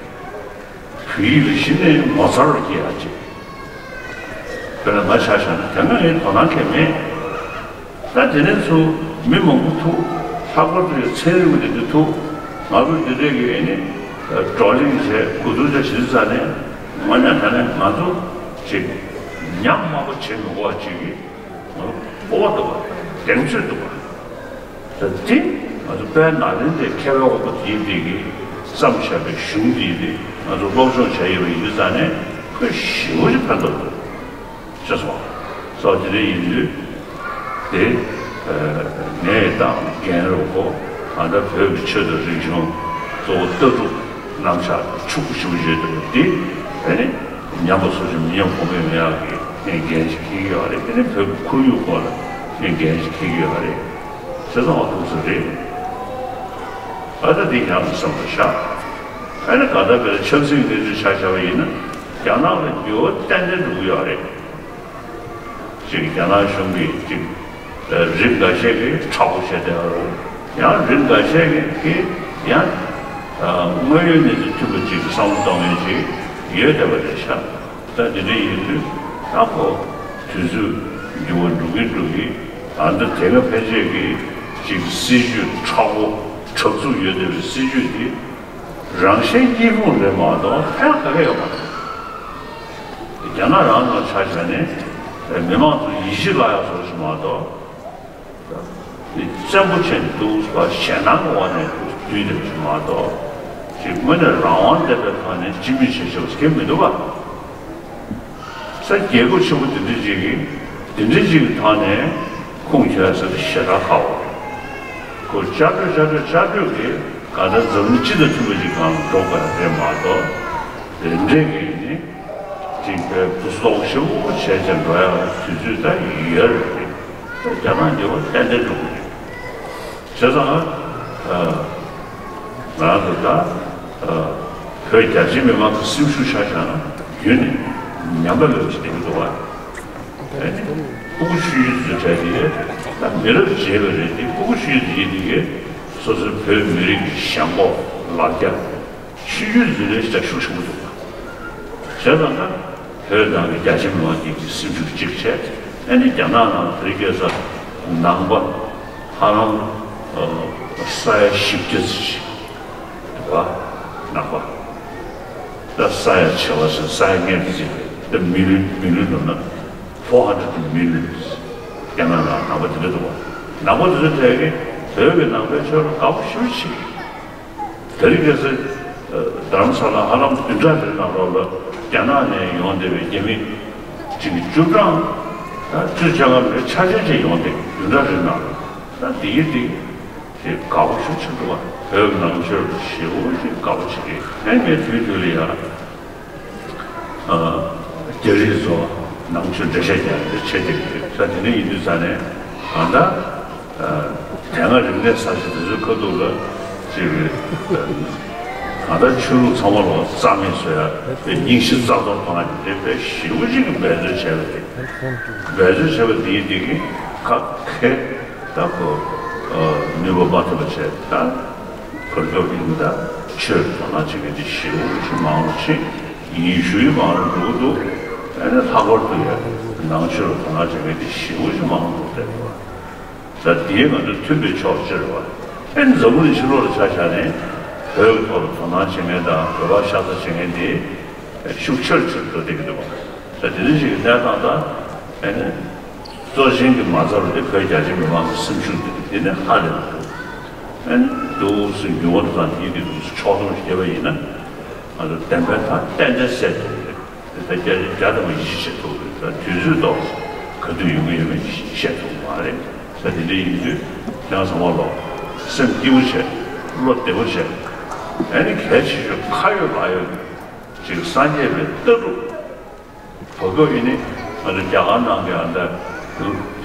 བོད་ཡིག་ལ་གཞི་ནས་ངོ་མཚར་བ་སྐྱེ་ཡག་ཅིག་དཔེར་ན་ང་ཆ་བཞག་ན་དེ་སྔ་ངས་དོ་སྣང་བྱས་མེད། ད་དེ་ནས་ཚུར་མི་མང་པོ་ཐུག་ལྷག་པར་དུ་ཡང་ཚན་རིག་པ་དེ་འདྲ་ཐུག་ང་ཚོ་འདི་འདྲས་ཀྱི་ཨེ་ནི་བགྲོ་གླེང་བྱས་གོ་བསྡུར་བྱས་བྱེད་དུས་ཙ་ནས་དངོས་གནས་དྲང་གནས་ང་ཚོ་ཅིག་ཉམས་དམའ་པོ་བྱེད་མི་དགོས་པ་ཅིག་གི་ང་ཚོ་སྤོབས་པ་འདུག་པ། གདེང་ཚོད་འདུག་པ། ད་དེ་ང་ཚོ་དཔལ་ནཱ་ལེནྡྲའི་མཁས་པའི་དབང་པོ་དེའི་དེ་གིས་བརྩམས་བཞག་པའི་གཞུང་དེ་དེ་ང་ཚོ་སློབ་སྦྱོང་བྱས་ཡོད་པ་ཡིན་དུས་ཙང་ནས་ཁོས་ཞེ་པོ་ཅིག་ཕན་ཐོགས་འདུག་ཤེས་སོང་། སོ་དེ་འདྲ་ཡིན་དུས་དེ་ངས་བཏང་འགན་རུ་ཁོ་ད་ལྟ་བོད་ཀྱི་ཆོས་དང་རིག་གཞུང་ གཙོ་བོ་ལྟ་གྲུབ་རྣམ་གཞག་ཕྱུག་པོ་ཞེ་པོ་ཅིག་ཡོད་པ་འདི་ཨ་ནི་ཉམས་པ་སོ་སོ་མི་ཉམས་གོང་འཕེལ་ཡོང་ཡག་གི་འགན་ཞིག་འཁྱེར་གྱི་ཡོད་རེད། ཨ་ནི་བོད་ཀྱི་ཁོར་ཡུག་སྐོར་ལ་འགན་ཞིག་འཁྱེར་གྱི་ཡོད་རེད། བྱས་ཙང་ཨ་ཐུག་ས་རེད། ཨ་ད་འདི་ཡང་བསམ་པ་བཞག་ཨ་ནི་ག་ད་བས་ཆབ་སྲིད་གནས་ཚུལ་ཆ་བཞག་པ་ཡིན་ན་རྒྱ་ནག་ལ་འགྱུར་བ་ཏན་ཏན་འགྲོ་གི་ཡོད་རེད། ཅིག་རྒྱ་ནག་གཞུང་གིས་ཅིག་རིགས་འགའ་ཤས་ཀྱིས་མཁྲེགས་པོ་བྱས་བསྡད་པ་རེད། ཡང་རིགས་འགའ་ཤས་ཀྱིས་ཡང་དངོས་ཡོད་གནས་ཚུལ་མཐུན་པ་ཅིག་བསམ་བློ་གཏོང་མཁན་ཅིག་ཡོད་བསྡད་པ་རེད་ཤག་ད་འདི་འདྲ་ཡིན་དུས་ད་ཁོ་དུས་ཚོད་འགྱུར་བ་འགྲོ་གིན་འགྲོ་གིན་ད་ལྟ་དེ་སྔ་ཕན་ཆད་ཀྱི་ཅིག་སྲིད་ཇུས་མཁྲེགས་པོ་དྲག་རྩུབ་ཡོད་བསྡད་པའི་སྲིད་ཇུས་འདི་རང་གཞན་གཉིས་ཕུང་རེད་མ་གཏོགས་ཕན་ག་གེ་ཡོད་མ་རེད། རྒྱ་ནག་རང་ལ་ཆ་བཞག་ནས་མི་མང་ཚོ་ཡིད་ཆེས་བརླག་ཡག་བཟོ་ཞིག་མ་གཏོགས། བཙན་པོ་བྱས་འདུག་པ་ཞེད་སྣང་གི་འོག་ནས་འདུག་བསྡད་ཞིག་མ་གཏོགས། ཅིག་དངོས་གནས་རང་དབང་ལྡན་པའི་ཐོག་ནས་སྤྱི་མོས་བྱེད་ཆོག་ཟེར་མཁན་མི་འདུག་ག་ས་རྒྱལ་ཁབ་ཆེན་པོ་འདི་འདྲ་ཅིག་གིས་འདི་འདྲ་ཅིག་གི་ཐོག་ནས་ཁུངས་འཁྱོལ་ཟེར་ཞེ་དྲག་ཁག་པོ་རེད། ཁོ་བསྐྱར་གྲོས་བསྐྱར་གྲོས་བསྐྱར་གྲོས་ཀྱིས་གང་ལྟར་འཛམ་གླིང་སྤྱི་དང་མཐུན་པ་ཅིག་སྒང་ལ་འགྲོ་དགོས་རེད་མ་གཏོགས། དེ་འདྲས་ཀྱི་ནི་ཅིག་བོད་སྐུ་སྲོག་ཤོར་བྱས་ཀྱང་འགྲོ་ཡག་དུས་ཚོད་ད་ཡོད་རེད། རྒྱ་ནག་འདི་བ་ཏན་ཏན་འགྲོ་གི་རེད། བྱས་ཙང་ཨ། ང་ཚོ་ད་བོད་རྒྱ་ཆེ་མི་མང་གི་སེམས་ཤུགས་ཆ་བཞག་ན་རྒྱུན་ནས་ཉམས་པ་ལོས་ཀྱི་བསྡད་ཀྱི་འདུག་བ། ཨ་ནི་སྤུ་གུ་ཆུང་ཆུང་ཚོ་བྱས་ཏེ་ད་མི་རབས་རྗེས་པ་རེད་དེ་སྤུ་གུ་ཆུང་ཆུང་དེ་ཡིན་དེ་གས་སོ་སོའི་བོད་མི་རིགས་ཀྱི་ཞེན་ཁོག་ལ་རྒྱ་ཆུང་ཆུང་ཚོ་ལས་ཀྱང་ཤུགས་ཆེན་པོ་འདུག་བ། བྱས་ཙང་ད་བོད་ནང་གི་རྒྱ་ཆེ་མི་མང་གཉིས་ཀྱི་སེམས་ཤུགས་གཅིག་བྱས་ཨ་ནི་རྒྱ་ནག་ནང་དེ་རིང་ཁ་སང་ནང་པ་ཧ་ལམ་ས་ཡ་བཞི་བརྒྱ་ཙམ་ཞིག་འདུག་བ། ནང་པ། ད་ས་ཡ་བྱེ་བ་ཟེར་ས་ཡ་ལྔ་བརྒྱ་ཟེར་ད་མི་ལུས་མི་ལུས་ལོ་ན་four hundred millions རྒྱ་ནག་ལ་ནང་པ་དེ་འདྲ་འདུག་བ། ནང་པ་དེ་ཚོ་ཐད་ཀྱི་བོད་ཀྱི་ནང་པའི་ཆོས་ལ་དགའ་པོ་ཞེ་པོ་བྱེད་ཀྱི་ཡོད། དེ་རིང་ཁ་སང་རྡ་རམ་ས་ལ་ཧ་ལམ་བདུན་ཕྲག་རེའི་ནང་ལོགས་ལ་རྒྱ་ནག་ནས་ཡོང་བསྡད་པའི་རྒྱ་མི་ཅིག་བཅུ་གྲངས་ད་བཅུ་ཆ་ལྔ་རེ་ཆ་ཆེན་ཅིག་ཡོང་བསྡད་བདུན་ཕྲག་རེའི་ནང་ལ་ད་དེ་ཡིན་དེ། དེ་དགའ་པོ་ཤུགས་ཆེན་པོ་བོད་ནང་ཆོས་ཞེ་པོ་ཞིག་དགའ་པོ་བྱེད་ཀྱི་ཡོད། ངས་ངས་དུས་དུས་ལ་ཡ་རྒྱ་རིགས་ཚོ་ནང་ཆོས་འགྲེལ་བཤད་རྒྱག་ཡག་བྱེད་བསྡད་ཀྱི་ཡོད་ས་དེ་འདྲ་ཡིན་དུས་ཙང་ནས་གང་ལྟར་དེ་སྔ་རིག་གནས་གསར་བརྗེ་དེ་ཚོའི་ཁ་ཐུག་ལ་ཅིག་གང་ལྟར་ཆོས་ལུགས་ཚང་མ་ལ་རྩ་མེད་བཟོ་ཡག་དཔེ་རྙིང་ཞེན་རྩ་གཏོར་གཏོང་ཡག་དེ་འདྲའི་དཔེ་ཞེ་པོ་ཅིག་གི་འབད་རྩོལ་བྱས་པ་རེད། འབད་རྩོལ་བྱས་པ་དེའི་སྟེང་གི་ཁག་ཁེ། ད་ཁོ་ནུས་པ་མ་ཐོན་པ་བྱས་ད་བོད་སྐྱོབ་ཡིན་ད་ཆོས་དོ་སྣང་བྱེད་མཁན་དེ་ཞེ་པོ་ཞིག་མང་རུ་ཕྱིན། ཡེ་ཤུའི་མང་རུ་འགྲོ་གི་འདུག་ཨ་ནི་ལྷག་པར་དུ་ཡང་ནང་ཆོས་ལ་དོ་སྣང་བྱེད་མཁན་དེ་ཞེ་པོ་ཞིག་མང་རུ་འགྲོ་བསྡད་པ། ད་དེའི་ང་ཚོ་མཐུན་པའི་ཕྱོགས་ཕྱིར་བ་ཨ་ནི་འཛམ་བུ་གླིང་ཕྱི་ལོགས་ལ་ཆ་བཞག་ནས་བོད་ཀྱི་ཐོག་ལ་དོ་སྣང་བྱེད་མཁན་དང་བོད་པ་ཤ་ཚ་བྱེད་མཁན་དེ་ཤུགས་ཆེ་རུ་ཆེ་རུ་འགྲོ་བསྡད་ཀྱི་འདུག་བ། ད་དེ་འདྲ་ཞིག་གི་གནས་སྟངས་དང་ཨ་ནི། གཙོ་ཆེན་གྱི་མ་རྩ་རུ་དེ་བོད་རྒྱ་ཆེ་མི་མང་གི་སེམས་ཤུགས་དེ་དེ་ནས་ཧ་ལས་པ་འདུག་ཨ་ནི་འདུག་སེ་འགྱུར་བ་འདུག་དང་དེའི་དེ་འདུག་སེ་ཕྱོགས་བསྡོམས་ཤིག་བརྒྱབ་པ་ཡིན་ན་ང་ཚོ་བདེན་པའི་ཐག་གཏན་གཏན་སེལ་ཐུབ་ཀྱི་རེད། དེ་ལྟར་རྒྱ་རྒྱ་དང་པོ་ཡིད་ཆེས་བྱེད་ཐུབ་ཀྱི་རེད། ད་དུས་ཚོད་ཐོག་ག་དུས་ཡོང་གི་ཡོད་མེད་བཤད་ཐུབ་ཀྱི་མ་རེད། ད་དེ་འདྲ་ཡིན་དུས་ཁྱེད་རང་ཚང་མ་ལོག་སེམས་སྐྱིད་པོ་བྱས་བློ་བདེ་པོ་བྱས་ཨ་ནི་གལ་ཆེ་ཤོས་ཁ་ཡོད་ལག་ཡོད་ཅིག་སངས་རྒྱས་པའི་ལྟ་གྲུབ། བོད་སྐབས་ཡིན་ནི་ང་ཚོ་རྒྱ་གར་ནང་གི་ཨ་འདྲ་བོད་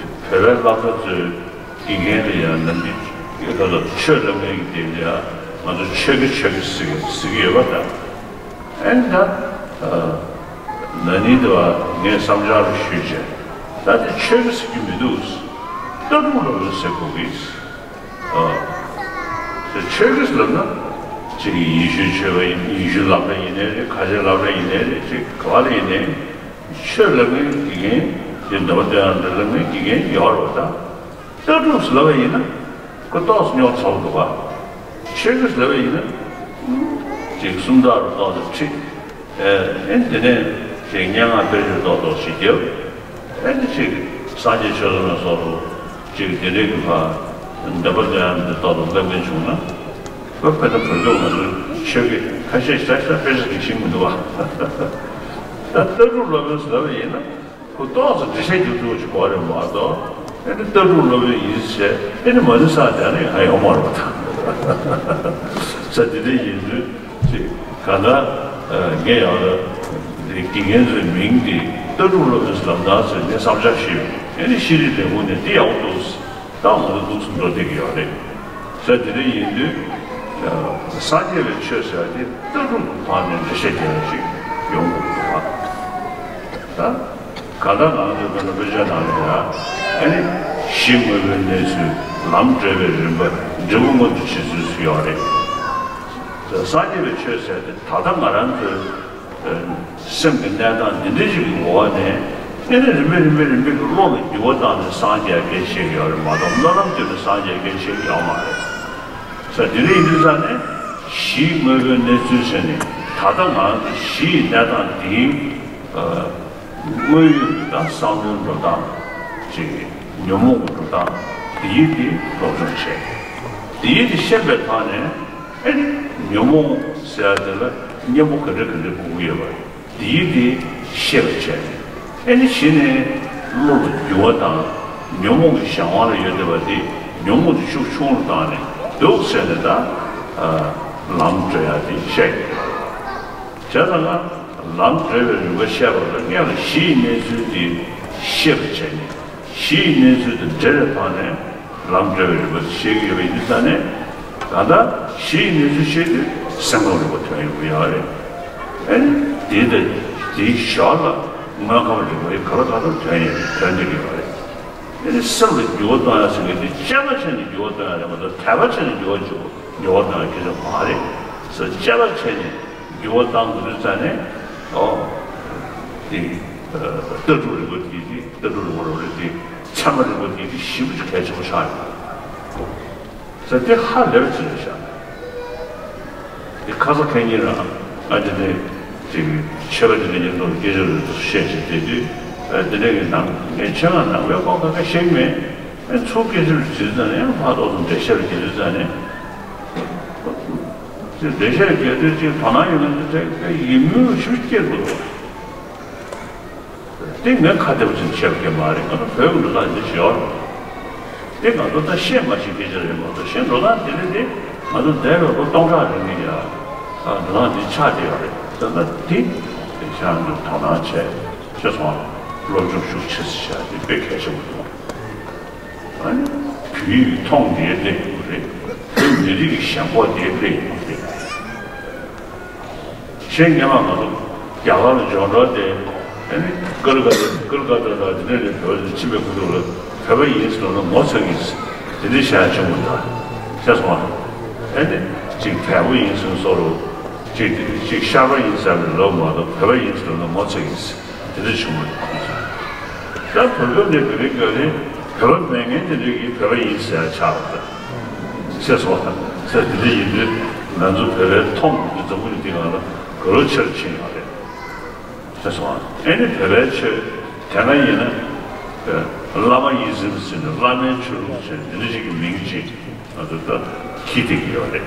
པའི་སློབ་གྲྭ་ཚོའི་དགེ་རྒན་ལ་ཡང་ནམ་རྒྱུན་གྱི་ཁ་ལ་ཆོས་སློབ་མཁན་གྱི་དེ་ལ་ཡང་ང་ཚོ་ཆོས་ཀྱི་ཆོས་ཀྱི་ཟེར་གྱི་ཟེར་གྱི་ཡོད་པ་དང་། ཨེ་འདྲ་ན་ནིང་དུ་བ་ངས་བསམ་འཆར་རུ་ཞུས་བྱས་ད་དེ་ཆོས་ཀྱི་ཟེར་གྱི་མི་འདུག་ལྟ་གྲུབ་སློབ་དཔོན་ཟེར་དགོས་ཀྱི། ཨ། དེ་ཆོས་ཀྱི་ལབ་ན། ཅིག་ཡེ་ཤུའི་ཆོས་པ་ཡིན་ཡེ་ཤུའི་སློབ་གྲྭ་ཡིན་ནའི་རེད། ཁ་ཆེའི་སློབ་གྲྭ་ཡིན་ནའི་རེད། ཅིག་ག་བ་ལ་ཡིན་ནའི། ཆོས་ལབ་མཁན་དགེ་རྒན་དེ་འདོན་པ་དོན་ཡང་འདྲ་ལབ་མཁན་དགེ་རྒན་ཡོད་རེད་པ། ད་ལྟ་གྲུབ་ལབ་པ་ཡིན་ན་ཁོ་ཏོག་ཙམ་རྙོག་ཚ་པོ་འདུག་ག་ཆོས་ཀྱི་ལབ་པ་ཡིན་ན་ཅིག་སུམ་རྟགས་རུ་ཏོག་ཙམ་ཁྲིད། ཨེ་ཨེ་དེ་ནས་ཅིག་སྙན་ངག་དཔེ་ཆ་ཏོག་ཏོག་ཞིག་རྒྱབ། ཨེ་ནི་ཅིག་སངས་རྒྱས་ཆོས་ཚོགས་ལ་སོགས་སུ་ཅིག་དེ་འདྲའི་གི་ཕ་འདོན་པ་དོན་ཡང་འདི་ཏོག་ཏོག་སླེབས་མཁན་བྱུང་ན་ཁོ་དཔེ་ད་བོད་སྐྱོབ་ང་ཚོའི་ཆོས་ཀྱི་ཁ་ཤས་ཤ་ཤ་དཔེ་ཆ་ཅིག་ཤེས་མི་འདུག་བ། ད་ལྟ་གྲུབ་སློབ་དཔོན་ཟེར་བ་ཡིན་ན་ཁོ་ཏོག་ཙམ་འགྲེལ་བཤད་རྒྱབ་ཐུབ་ཅིག་དགོས་རེད་མ་གཏོགས་ཨེ་ནི་ལྟ་གྲུབ་སློབ་དཔོན་ཡིན་ཟེར་ཨེ་ནི་མ་ཎི་བསགས་བསྡད་ན་ཡང་ཡོང་མ་རེད་པ་ད། ས་དེ་འདྲ་ཡིན་དུས་ཅིག་ག་ད་ངས་ཡང་ལ་དགེ་རྒན་ཚོའི་མིང་དེ་ལྟ་གྲུབ་སློབ་གཉེར་ལམ་སྟོན་ཟེར་ངས་བསམ་འཆར་ཞུས། ཨ་ནི་ཤེས་རིག་ལས་ཁུངས་ནས་འདི་ཡག་པོ་འདུག་ད་ང་ཚོ་འདུག་སེ་འགྲོ་བསྡད་ཀྱི་ཡོད་རེད། ས་དེ་འདྲ་ཡིན་དུས་སངས་རྒྱས་པའི་ཆོས་ཟེར་བ་དེ་ལྟ་གྲུབ་ཀྱི་ཐོག་ནས་འགྲེལ་བཤད་རྒྱག་ཡག་ཅིག་ཡོང་དགོས་འདུག་བ། ད། གང་ལྟར་ང་ཚོས་དཔེར་ན་དཔེ་ཆ་ནང་ལ་ཡང་ཨ་ནི་གཞི་དངོས་པོའི་གནས་ཚུལ། ལམ་བགྲོད་པའི་རིམ་པ། འབྲས་བུ་མངོན་དུ་བྱེད་ཚུལ་ཟེར་ཡོད་རེད། སངས་རྒྱས་པའི་ཆོས་ཟེར་ཏེ་ད་ལྟ་ང་རང་ཚོའི་སེམས་ཀྱི་གནས་སྟངས་འདི་འདྲ་ཞིག་གི་འོག་ནས་ཨ་ནི་རིམ་པས་རིམ་པས་རིམ་པས་ཀྱི་བློ་ལ་འགྱུར་བ་བཏང་ནས་སངས་རྒྱས་སྐད་ཆ་བཤད་ཀྱི་ཡོད་རེད་མ་གཏོགས་སྨོན་ལམ་བཏབ་ནས་སངས་རྒྱས་སྐད་ཆ་བཤད་ཀྱི་ཡོད་མ་རེད། ས་དེ་འདྲ་ཡིན་དུས་ཙང་ནས་གཞི་དངོས་པོའི་གནས་ཚུལ་ཟེར་ནས་ད་ལྟ་ང་ཚོ་གཞི་ཡི་གནས་སྟངས་འདིའི། དངོས་ཡོད་ཀྱི་དང་བསམ་བློའི་འགྲོ་སྟངས་ཅིག་ཉོན་མོངས་ཀྱི་འགྲོ་སྟངས་འདི་ཡིན་དེ་སློབ་སྦྱོང་བྱས། འདི་ཡིན་དེ་ཤེས་པའི་ཐོག་ནས་ཨེ་ནི་ཉོན་མོངས་ཟེར་ཡ་དེ་ལ་གཉེན་པོ་ག་འདྲ་ག་འདྲ་དགོས་ཀྱི་ཡོད་པ་འདི་ཡིན་དེ་ཤེས་པར་བྱས། ཨེ་ནི་གཞི་ནས་བློ་ལ་འགྱུར་བ་དང་ཉོན་མོངས་ཀྱི་གཞན་དབང་ལ་ཡོད་བསྡད་པ་འདི་ཉོན་མོངས་དེ་ཤུགས་ཆུང་རུ་བཏང་ནས་འདུག་ཟེར་ནས་ད་ལམ་བགྲོད་ཡ་དེ་བཤད་ཡོད། བྱས་ཙང་ང་ལམ་བགྲོད་པའི་རིམ་པ་བཤད་པ་ལ་སྔོན་ལ་གཞི་ཡི་གནས་ཚུལ་དེ་ཤེས་པར་བྱས་ནས་གཞི་ཡི་གནས་ཚུལ་དེ་འདྲེས་པའི་ཐོག་ནས་ལམ་བགྲོད་པའི་རིམ་པ་དེ་ཤེས་ཀྱི་ཡོད་པ་ཡིན་དུས་ཙང་ནས་ད་ལྟ་གཞི་ཡི་གནས་ཚུལ་ཤེས་དུས་སེམས་ཁམས་རིག་པ་ཐོན་ཡོང་གི་ཡོད་རེད། ཨ་ནི་དེ་དང་དེའི་ཞོར་ལ་དངོས་ཁམས་རིག་པ་ཡི་ག་ལ་ག་ལ་ཐོན་ཡོང་ཐོན་བསྡད་ཀྱི་ཡོད་རེད། ཨ་ནི་སེམས་ལ་འགྱུར་བ་གཏོང་ཡ་ཟེར་མཁན་དེ་དཔྱད་པ་བྱས་ནས་འགྱུར་བ་གཏོང་ཡ་རེད་མ་གཏོགས་དད་པ་བྱས་ནས་འགྱུར་བ་འགྱུར་འགྱུར་བ་གཏོང་ཡ་སྐད་ཆ་མ་རེད། ཟེར་དཔྱད་པ་བྱས་ནས་འགྱུར་བ་གཏང་དགོས་དུས་ཙང་ནས་ཨོ། དེ་ལྟ་གྲུབ་རིག་པ་དེ་དེ་ལྟ་གྲུབ་རིག་པ་རོ་རེད་དེ་ཚད་མ་རིག་པ་དེ་དེ་ཞིབ་ཅིག་གལ་ཆེན་པོ་ཆགས་ཡོད། ཟེར་དེ་ཧ་ལས་པ་ཅིག་རེད་ཤག་དེ་ཁ་ས་ཁེ་ཉིན་རང་ཨ་དེ་ནས་ཅིག་ཆོས་པ་དེ་འདྲ་ཉིན་ཐོ་སྐད་ཆ་རེ་བཤད་བྱས་བསྡད་དུས་ཨ་དེ་འདྲ་གི་ནང་ངས་ཆོས་ང་ནང་པའི་ཁོག་ཁ་ཁ་ཤེས་མེད། ཨ་ཚུར་སྐད་ཆ་རེ་དྲིས་ཙང་ནས་ཡང་ཕར་ཏོག་ཙམ་འགྲེལ་བཤད་རེ་རྒྱག་དུས་ཙང་ནས་ཅིག་འགྲེལ་བཤད་རེ་རྒྱག་དུས་ཅིག་དོ་སྣང་ཡོད་མཁན་དེ་ཚོས་ཡིད་སྨོན་ཞེ་པོ་སྐྱེ་དགོས་འདུག་དེ་ངས་ཁ་བདེ་པོ་ཅིག་བཤད་པ་མ་རེད། ང་ཚོ་བོད་ཀྱི་འགྲོ་སྟངས་འདི་ཞིག་ཡོད་རེད། དེ་ང་ཚོ་ད་ཤེས་མ་ཤེས་སྐད་ཆ་རེད་མ་གཏོགས་ཤེས་འགྲོ་སྟངས་དེ་རེད་དེ་ང་ཚོ་འདས་པའི་ལོ་སྟོང་ཕྲག་རིང་གི་ཡ་འགྲོ་སྟངས་འདི་ཆགས་བསྡད་ཡོད་རེད། ད་ལྟ་དེ་དེ་ཤ་ཚ་དོ་སྣང་བྱས་ཤེས་སོང་། སློབ་སྦྱོང་ཤུགས་ཆེ་ཙམ་བྱས་དེ་དཔེ་གལ་ཆེན་པོ་འདུག་ཨ་ནི་བོད་ཡིག་མཐོང་དེ་སླེབས་ཡོང་གི་རེད། བོད་མི་རིགས་ཀྱི་ཞེན་ཁོག་དེ་སླེབས་ཡོང་གི་རེད། ཆེས་སྔོན་མ་ང་ཚོ་རྒྱ་གར་ལ་འབྱོར་འགྲོ་དེ་ཨ་ནི་ཀུ་ལི་ཀ་ཏ་ཀུ་ལི་ཀ་ཏ་དང་དེ་འདྲ་ནས་བོད་ལ་ཕྱིན་པའི་ཁུ་ཐུག་ལ་བོད་པ་ཡིན་ཟེར་ལབ་ན་ངོ་ཚ་གི་དེ་འདྲའི་བྱ་ཡག་བྱུང་བ་འདུག་ཤེས་སོང་ཨ། ཨ་ནི་ཅིག་བལ་པོ་ཡིན་ཟེར་ན་སོ་རུ་ཅིག་ཅིག་ཤར་པ་ཡིན་ཟེར་ནས་ལབ་མ་གཏོགས་བོད་པ་ཡིན་ཟེར་ལབ་ན་ངོ་ཚ་གི་དེ་འདྲ་བྱུང་བ་རེད། ད་བོད་སྐབས་ནས་བོད་པའི་སྐབས་ནས་བོད་པ་མེད་མཁན་དེ་འདྲ་གིས་བོད་པ་ཡིན་ཟེར་ཡ་ཆགས་པ་རེད། ཤེས་སོང་ཨ། ས་དེ་འདྲ་ཡིན་དུས་ང་ཚོ་བོད་པའི་མཐོང་གི་འཛམ་བུ་གླིང་འདི་སྒང་ལ་ག་ལོ་ཆེར་ཕྱིན་ཡོད་རེད། ཤེས་སོང་ཨ། ཨེ་ནི་བོད་པའི་ཆོས་དེ་སྔ་ཡིན་ན་བླ་མ་ཡིད་བཞིན་ཟེར་ནས་བླ་མའི་ཆོས་ལུགས་ཟེར་ནས་འདི་འདྲ་ཞིག་གི་མིང་ཅིག་ང་ཚོ་ད་ཁྱི་དེ་གི་ཡོད་རེད།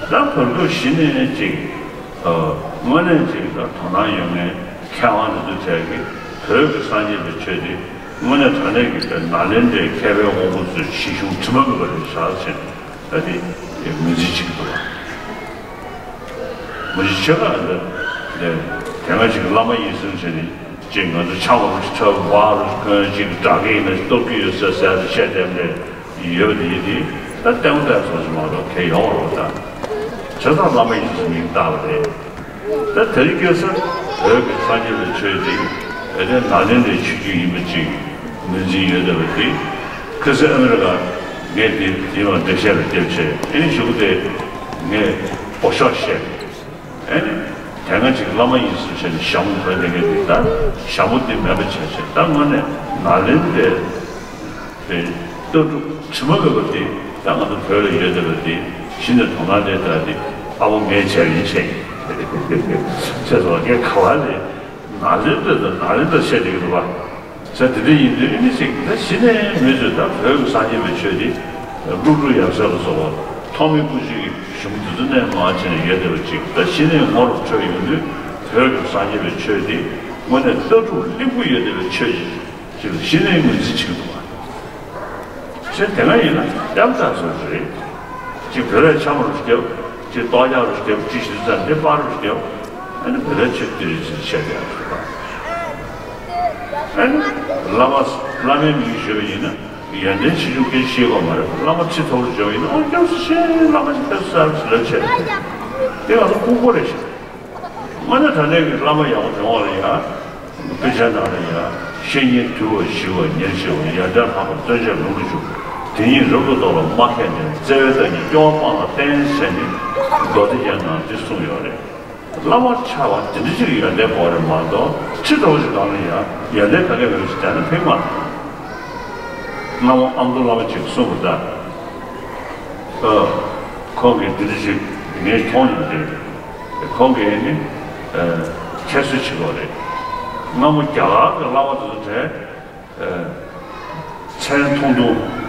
ད་བོད་སྐབས་གཞི་ནས་ཅིག་དངོས་གནས་ཅིག་ད་དོ་སྣང་ཡོད་མཁན་མཁས་དབང་རེ་ཚོ་བཅས་ཀྱིས་བོད་ཀྱི་སངས་རྒྱས་པའི་ཆོས་དེ་དངོས་གནས་དྲང་གནས་ཀྱི་ད་ནཱ་ལེནྡྲའི་མཁས་པའི་དབང་པོ་ཚོའི་གཞི་གཞུང་དྲི་མ་མེད་པ་རེད་བཞག་ཟེར་ནས་ད་དེ་ངོས་འཛིན་བྱེད་ཀྱི་འདུག་མ་གཞི་ཆེ་ཁག་འདི་དེ་སྔ་ཅིག་བླ་མ་ཡིད་བཞིན་བྱས་ནས་ཅིག་ང་ཚོ་ཆང་བ་རུ་ཁྲབ་བ་རུ་གོན་ཅིག་དགྲ་བགེགས་ཡིན་ན་གཏོར་གྱི་ཡོད་ཟེར་ཟེར་ཏེ་བཤད་བསྡད་པ་རེད། ཡོད་པ་དེ་ཡིན་དེ་ད་ལྟད་མོ་ལྟ་སོང་ཞིག་མ་གཏོགས་གལ་ཡོང་བ་རེད་ད། བྱས་ཙང་བླ་མ་ཡིན་ཟེར་མིང་བཏགས་པ་རེད། ད་དེ་རིང་ཁ་སང་བོད་ཀྱི་སངས་རྒྱས་པའི་ཆོས་དེ་ཨེ་དེ་ནཱ་ལེནྡྲའི་ཆོས་བརྒྱུད་ཡིན་པ་ཅིག་ངོས་འཛིན་ཡོད་བསྡད་པ་དེ་ཁ་སང་ཨ་མི་རི་ཀ་ངས་དེ་དེ་མ་འགྲེལ་བཤད་ལ་བརྒྱབ་བྱས་ཨེ་ནི་གཞུག་གུ་དེ་ངས་འོ་ཤོག་བཤད། ཨེ་ནི་དེ་སྔ་ཅིག་བླ་མ་ཡིན་ཟེར་བྱས་ནས་ཞྭ་མོ་གོན་བསྡད་མཁན་དེ་ད་ཞྭ་མོ་དེ་མེད་པ་བྱས་བྱས་ད་དངོས་གནས་ནཱ་ལེནྡྲའི་དེ་ལྟ་གྲུབ་དྲི་མ་མེད་པ་དེ་ད་ང་ཚོ་བོད་ལ་ཡོད་བསྡད་པ་དེ་གཞི་ནས་དོ་སྣང་དེ་ལྟ་དེ་ཨ་ཕོ་ངས་བྱས་ཡིན་བྱས་ཡིན་བྱས་སོང་ངས་ག་བ་ལས་ནཱ་ལེནྡྲ་དང་ནཱ་ལེནྡྲ་བཤད་བསྡད་ཀྱི་འདུག་བ། ས་དེ་འདྲ་ཡིན་དུས་ཨ་ནི་ཅིག་ད་གཞི་ནས་མི་ཚོས་ད་བོད་ཀྱི་སངས་རྒྱས་པའི་ཆོས་དེ་ཀླུ་སྒྲུབ་ཡབ་སྲས་ལ་སོགས་པ་ཐོགས་མེད་སྐུ་མཆེད་ཀྱི་གཞུང་དེ་ཚོ་ནས་མར་བྱས་ནས་ཡོད་བསྡད་པ་ཅིག་ད་གཞི་ནས་ངོ་རུ་འཕྲོད་ཡོང་དུས་བོད་ཀྱི་སངས་རྒྱས་པའི་ཆོས་དེ་དངོས་གནས་ལྟ་གྲུབ་བརླིང་པོ་ཡོད་བསྡད་པའི་ཆོས་ཅིག་ཅིག་ལ་གཞི་ནས་ངོས་འཛིན་བྱེད་ཀྱི་འདུག་བ། ཞེས་དེ་སྔ་ཡིན་ན་ཡང་དག་སོ་རེད། ཅིག་བོད་པས་འཆམ་རུ་བརྒྱབ། ཅེས་ཏོག་ཡག་རུ་སྐྱབས་ཅི་ཞིག་ཙམ་དེ་པར་རུ་སྐྱབས། ཨ་ནི་བོད་པའི་ཆོས་དེ་རིགས་ཅིག་བཤད་ཡག་རུ་སྐྱབས། ཨ་ནི་བླ་མ་བླ་མའི་མིང་ཞུས་པ་ཡིན་ན་ཡོན་ཏན་ཆེ་ཆུང་སྐད་ཆ་བཤད་དགོས་མ་རེད། བླ་མ་ཁྲི་ཐོག་རུ་བྱོན་པ་ཡིན་ན་ཨོ་སྐྱབས་སུ་མཆི། བླ་མ་ཁྲི་ཐོག་སར་ལོས་བྱེད་དེ་ང་ཚོ་ཕུང་པོ་རེད་ཤག་དངོས་གནས་དྲང་གནས་ཀྱི་བླ་མ་ཡག་པོ་བྱུང་བ་ལ་ཡ། དཔེ་ཆ་ནང་ལ་ཡ། བཤེས་གཉེན་དུལ་བ་ཞི་བ་ཉེར་ཞི་བ་ཡ་མཐར་ཐུག་པ་སྟོན་མཆོག་ལུང་དུ་ཞུགས། དེ་ཉིད་རབ་ཏུ་རྟོགས་ལ་མ་མཁས་ནས། བརྩེ་བའི་བདག་ཉིད་སྐྱོ་བ་སྤངས་ལ་བསྟེན་ཟེར་ནས་མདོ་སྡེ་རྒྱན་ནང་འདི་གསུངས་ཡོད་རེད། བླ་མ་ཆགས་པ་དེ་འདྲ་ཅིག་ཡོན་ཏན་དགོས་རེད་མ་གཏོགས་ཁྲི་ཐོག་ཅིག་སྒང་ལ་ཡ་ཡོན་ཏན་ག་གེ་མེད་པ་ཞིག་བསྡད་ན་ཕན་མ་ཐོགས། སྔ་མོ་ཨ་མདོ་བླ་མ་ཅིག་གསུངས་པ་ལྟར། ཨ། ཁོང་གིས་འདི་འདྲ་ཞིག་ངས་མཐོང་ཡོང་དེ། ཁོང་གིས་ནི་ཨ་ཁྱད་གསོད་བྱེད་དགོས་རེད། སྔ་མོ་རྒྱ་གར་གྱི་བླ་མ་དེ་ཚོ་གྲས་ཨ་མཚན་ཐུང་ཐུང་།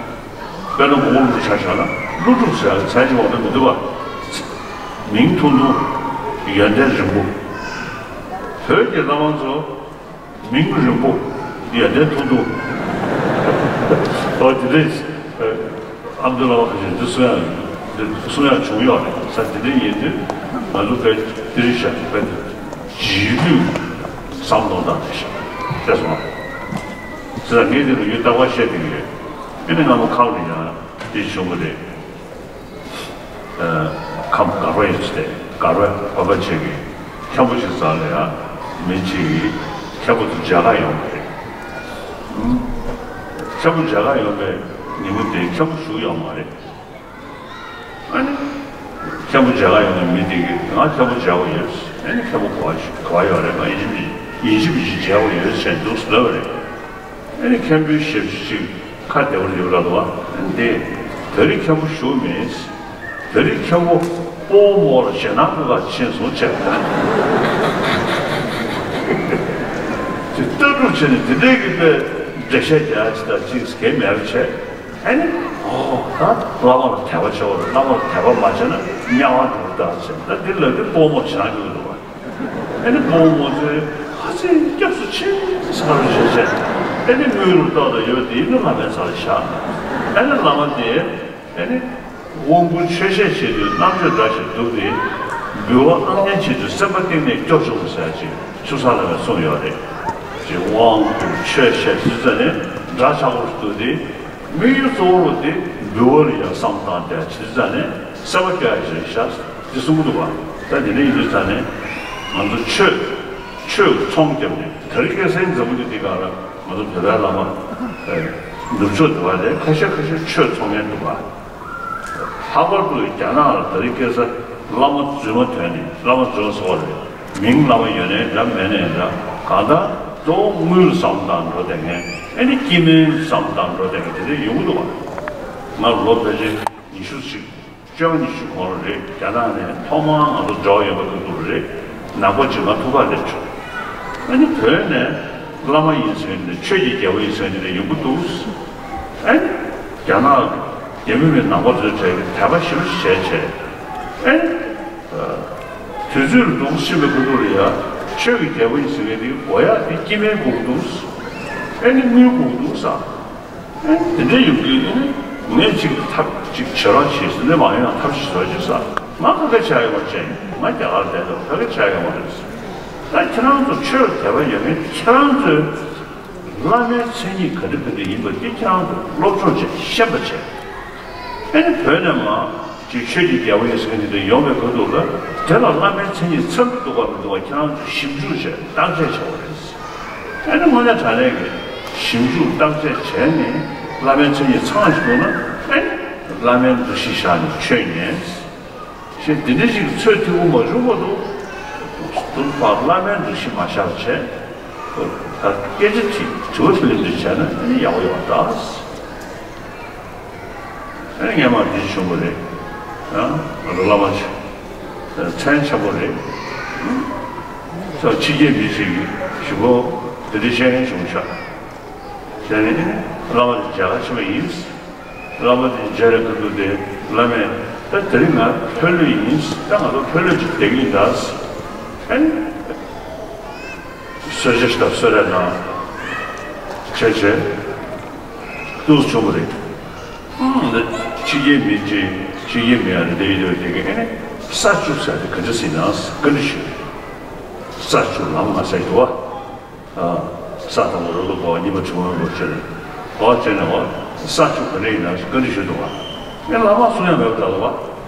དཔེར་ན་མགོ་བོ་ཆ་བཞག་ན་ཀླུ་སྒྲུབ་ཟེར་ཡག་མཚན་ཅིག་འོང་ན་མི་འདུག་པ། མིང་ཐུང་ཐུང་། ཡོན་ཏན་རིང་པོ། བོད་ཀྱི་བླ་མ་ཚོ། མིང་རིང་པོ། ཡོན་ཏན་ཐུང་ཐུང་། ཨོ་དེ་རེད། ཨ་མདོ་བླ་མ་ཁ་ཤས་འདི་གསུང་ཡག་འདི་གསུང་ཡག་བྱུང་ཡོད་རེད། ས་དེ་འདྲ་ཡིན་དུས་ང་ཚོ་དཔེ་དེ་རིགས་བཞག་དཔེ་རྗེས་ལུས་བསམ་གཏོང་སྟངས་རེད་ཤག་དེ་སོང་། ས་ངས་དེ་ལ་ཡུལ་རྟག་པར་བཤད་བསྡད་ཀྱི་ཡོད། ཨ་ནི་སྔ་མོ་ཁམས་ལ་ཡང་དེ་བྱུང་བ་རེད། ཁམས་སྒར་པ་ཡིན་ཟེར་ཏེ་སྒར་པ་བོད་པ་ཅིག་གིས་མཁན་པོ་ཅིག་རྩ་ལ་ཡང་མི་གཅིག་གིས་མཁན་པོ་དེ་མཇལ་ཁ་ཡོང་བ་རེད། མཁན་པོ་མཇལ་ཁ་ཡོང་བའི་ཉིན་མོ་དེ་མཁན་པོ་བཞུགས་ཡོད་མ་རེད། ཨ་ནི་མཁན་པོ་མཇལ་ཁ་ཡོང་བའི་མི་དེ་གིས་ང་མཁན་པོ་མཇལ་བ་ཡོད། ཨ་ནི་མཁན་པོ་ག་པར་ག་པར་ཡོད་རེད། ང་ཡིན་གཅིག་མིན་གཅིག་ཡིན་གཅིག་མིན་གཅིག་མཇལ་བ་ཡོད་ཟེར་འདུག་ཟེར་ལབ་པ་རེད། ཨ་ནི་མཁན་པོའི་ཞབས་ཕྱི་ཅིག་ཁ་བདེ་བོ་ཡོད་ར་འདུག་བ། ཨ་ནི་དེ་ད་རེས་མཁན་པོ་བཞུགས་མེད། ད་རེས་མཁན་པོ་སྤོ་བོ་མོ་ལ་ཞེད་སྣང་སྐུལ་ག་ཕྱིན་སོང་བྱས། དེ་ལྟ་གྲུབ་བྱས་ནས་དེ་འདྲའི་གི་དཔེ་འགྲེལ་བཤད་རྒྱག་ཅིག་དང་ཅིག་གལ་མེད་པ་བྱས། ཨ་ནི་ཨོ་ད་བླ་མ་ལ་དད་པ་བྱེད་དགོས་རེད། བླ་མ་ལ་དད་པ་མ་བྱས་ན་དམྱལ་བ་འགྲོ་གི་ད་བྱས། ད་འདི་ལབ་དུས་སྤོ་བོ་མོ་ཞེད་སྣང་སྐུལ་གི་འདུག་བ། ཨ་ནི་སྤོ་བོ་མོ་ཚོས་ཧ་ཅང་སྐྱབས་སུ་མཆི་ཟེར་བ་ཞིག་བྱས། ཨ་ནི་དངུལ་རུ་ཏོག་ཏོ་ཡོད་དེ་ནི་བླ་མའི་རྩ་ལ་བཞག་ཨ་ནི་བླ་མ་དེས་ཨ་ནི་དབང་བསྐུར་མཆོད་བཤད་བྱེད་དུས་རྣམ་དཔྱོད་འདྲ་ཞིག་འདུག་སྟེ། འབུལ་བ་ཨང་བརྒྱན་བྱེད་དུས་སེམས་པ་གཏིང་ནས་སྐྱོ་བྱུང་ཟེར་ཅིག་ཆུ་ཚང་ལ་བས་གསུངས་ཡོད་རེད། ཅེས་དབང་བསྐུར་མཆོད་བཤད་ཟེར་ཙ་ནས་འདྲ་ཆགས་པོ་ཞིག་འདུག་སྟེ། དམིགས་ཡུལ་གཙོ་བོ་དེ་འབུལ་བ་ལ་ཡང་བསམ་བཏང་སྟེ་བྱེད་ཙ་ནས་སེམས་པ་སྐྱོ་ཡ་ཞིག་བཞག་འདི་གསུང་གི་འདུག་བ། ད་འདི་འདྲ་ཡིན་དུས་ཙང་ནས་ང་ཚོ་ཆོས་ཆོས་ཀྱི་ཚོང་བརྒྱབ་ནས་དེ་རིང་ཁ་སང་འཛམ་བུ་གླིང་འདི་སྒང་ལ་ང་ཚོ་བོད་པའི་བླ་མ་ནུབ་ཕྱོགས་འདི་བ་ལས་ཁ་ཤས་ཁ་ཤས་ཆོས་ཚོང་མཁན་འདུག་བ། ལྷག་པར་དུ་རྒྱ་ནག་ལ་དེ་རིང་ཁ་སང་བླ་མ་རྫུན་མ་ཐོན་ནས་བླ་མ་རྫུན་མ་ཟེར་བ་རེད། མིང་བླ་མ་ཡོད་ནའི་འདྲ་མེད་ནའི་འདྲ་གང་ལྟར་གཙོ་བོ་དངུལ་བསམ་བཏང་འགྲོ་བསྡད་མཁན་ཨ་ནི་སྐྱེ་དམན་བསམ་བཏང་འགྲོ་བསྡད་མཁན་དེ་འདྲ་ཡོང་གི་འདུག་བ། ང་ལོ་ཕལ་ཆེར་ཉི་ཤུ་ཅིག་བཅོ་ལྔ་ཉི་ཤུ་གོང་ལ་རེད། རྒྱ་ནག་ནས་ཐོག་མར་ང་ཚོ་འབྲེལ་བ་ཡོད་པ་གི་འདུག་རེད། ནང་པ་ཇི་མ་ཐུག་པ་སླེབས་བྱུང་། ཨ་ནི་བོད་ནས་བླ་མ་ཡིན་ཟེར་ནས་ཆོས་ཀྱི་རྒྱལ་པོ་ཡིན་ཟེར་ནས་ཡོང་གི་འདུག་ཨ་ནི་རྒྱ་ནག་རྒྱ་མི་མི་ནང་པ་ཚོའི་གྲས་ཀྱི་དད་པ་ཞེ་པོ་ཞིག་བྱས་བྱས། ཨ་ནི་དུས་ཚོད་ལ་འདུག་ཕྱིན་པའི་ཁུ་ཐུག་ལ་ཡ་ཆོས་ཀྱི་རྒྱལ་པོ་ཡིན་ཟེར་མཁན་དེ་དགོས་ཡག་དེ་སྐྱེ་དམན་དགོས་ཀྱི་འདུག་ཨ་ནི་དངུལ་དགོས་ཀྱི་འདུག་ས། དེ་འདྲ་ཡོང་གི་ཡིན་ན་ངས་གཅིག་ཐབས་གཅིག་བྱེད་རོགས་བྱེད་ཟེར་ནས་མ་ཡོང་ན་ཐབས་ཤེས་བཟོ་བྱེད་ས། ང་ཁ་ཁ་བྱ་ཡོང་བ་ཅན་ང་རྒྱ་གར་བསྡད་འདུག་ཁ་ཁ་བྱ་ཡོང་བ་རེད། ད་ཁྱེད་རང་ཚོ་ཆོས་དད་པ་ཡོད་མཁན་ཁྱེད་རང་ཚོའི་བླ་མའི་མཚན་ཉིད་ག་འདྲ་ག་འདྲ་ཡིན་པ་དེ་ཁྱེད་རང་ཚོ་སློབ་སྦྱོང་བྱེད་ཤེས་པ་བྱེད། ཨ་ནི་བོད་ནས་མ་ཅིག་ཆོས་ཀྱི་རྒྱལ་པོ་ཡིན་ཟེར་མཁན་དེ་འདྲ་ཡོང་བའི་གོ་འདུག་ལ་དེ་ལ་བླ་མའི་མཚན་ཉིད་ཚང་གི་འདུག་ག་མི་འདུག་ག་ཁྱེད་རང་ཚོས་ཞིབ་འཇུག་བྱས་བརྟག་དཔྱད་བྱ་བ་རེད། ཨ་ནི་དངོས་གནས་དྲང་གནས་ཀྱི་ཞིབ་འཇུག་བརྟག་དཔྱད་བྱས་ནས་བླ་མའི་མཚན་ཉིད་ཚང་ཞིག་འདུག་ན་ཨ་ནི་བླ་མའི་འདུ་ཤེས་བཞག་ནས་ཆོས་ཉན། ཞེས་འདི་འདྲ་ཞིག་ཚོད་ཐིག་པོ་མ་བྱུང་བར་དུ་དུ་བ་བླ་མའི་འདུ་ཤེས་མ་བཞག་བྱས། ད་སྐད་ཆ་དྲི་དྲི་བ་དྲིས་ལན་འདི་བྱས་ན་ཨ་ནི་ཡག་པོ་ཡོད་པ་འདྲ། ཨ་ནི་སྔན་མ་འདི་བྱུང་བ་རེད། ཨ་ང་ཚོ་བླ་མ་ཆེ་མཚན་ཆེན་པོ་རེད། ས་ཕྱི་རྒྱལ་མི་ཞིག་གིས་ཞུ་གོ་འདི་འདྲ་བཤད་མཁན་བྱུང་ཤག་བྱས་ནས་བླ་མ་དེ་མཇལ་ཁ་ཕྱིན་པ་ཡིན། བླ་མ་དེ་མཇལ་རེ་ག་འདུག་སྟེ་བླ་མས་ད་དེ་རིང་ང་ཕ་ལོས་ཡིན། ད་ང་ཚོ་ཕ་ལོས་ཅིག་བསྡད་ཀྱི་ཡིན་ད། ཨ་ནི། གསོལ་ཇ་ཞིག་དང་གསོལ་རས་དང་བྱས་བྱས་ཏུས་བྱུང་བ་རེད། ཨང་འདི་ཕྱི་རྒྱལ་མི་ཅིག་ཕྱི་རྒྱལ་མི་ཡང་རེད་དེ་ཡིན་དེ་གི་ཨེ་ནི་ ས་བཅུ་ཟེར་དེ་ག་འདྲ་ཟེར་ན་བཀའ་འདྲི་ཞུ། ས་བཅུ་ལམ་ལྔ་ཟེར་འདུག་བ། ས་དང་པོ་རུ་ལུག་གོ་བ། གཉིས་པ་དྲི་མ་མེད་པ་བྱས་ནས་གོ་བ་བྱས་ནས་འོ། ས་བཅུ་ག་འདྲ་ཡིན་ན་བཀའ་འདྲི་ཞུ་འདུག་བ། ངས་བླ་མ་གསུང་ཡ་མེད་པ་ལྟ་བུ་བ།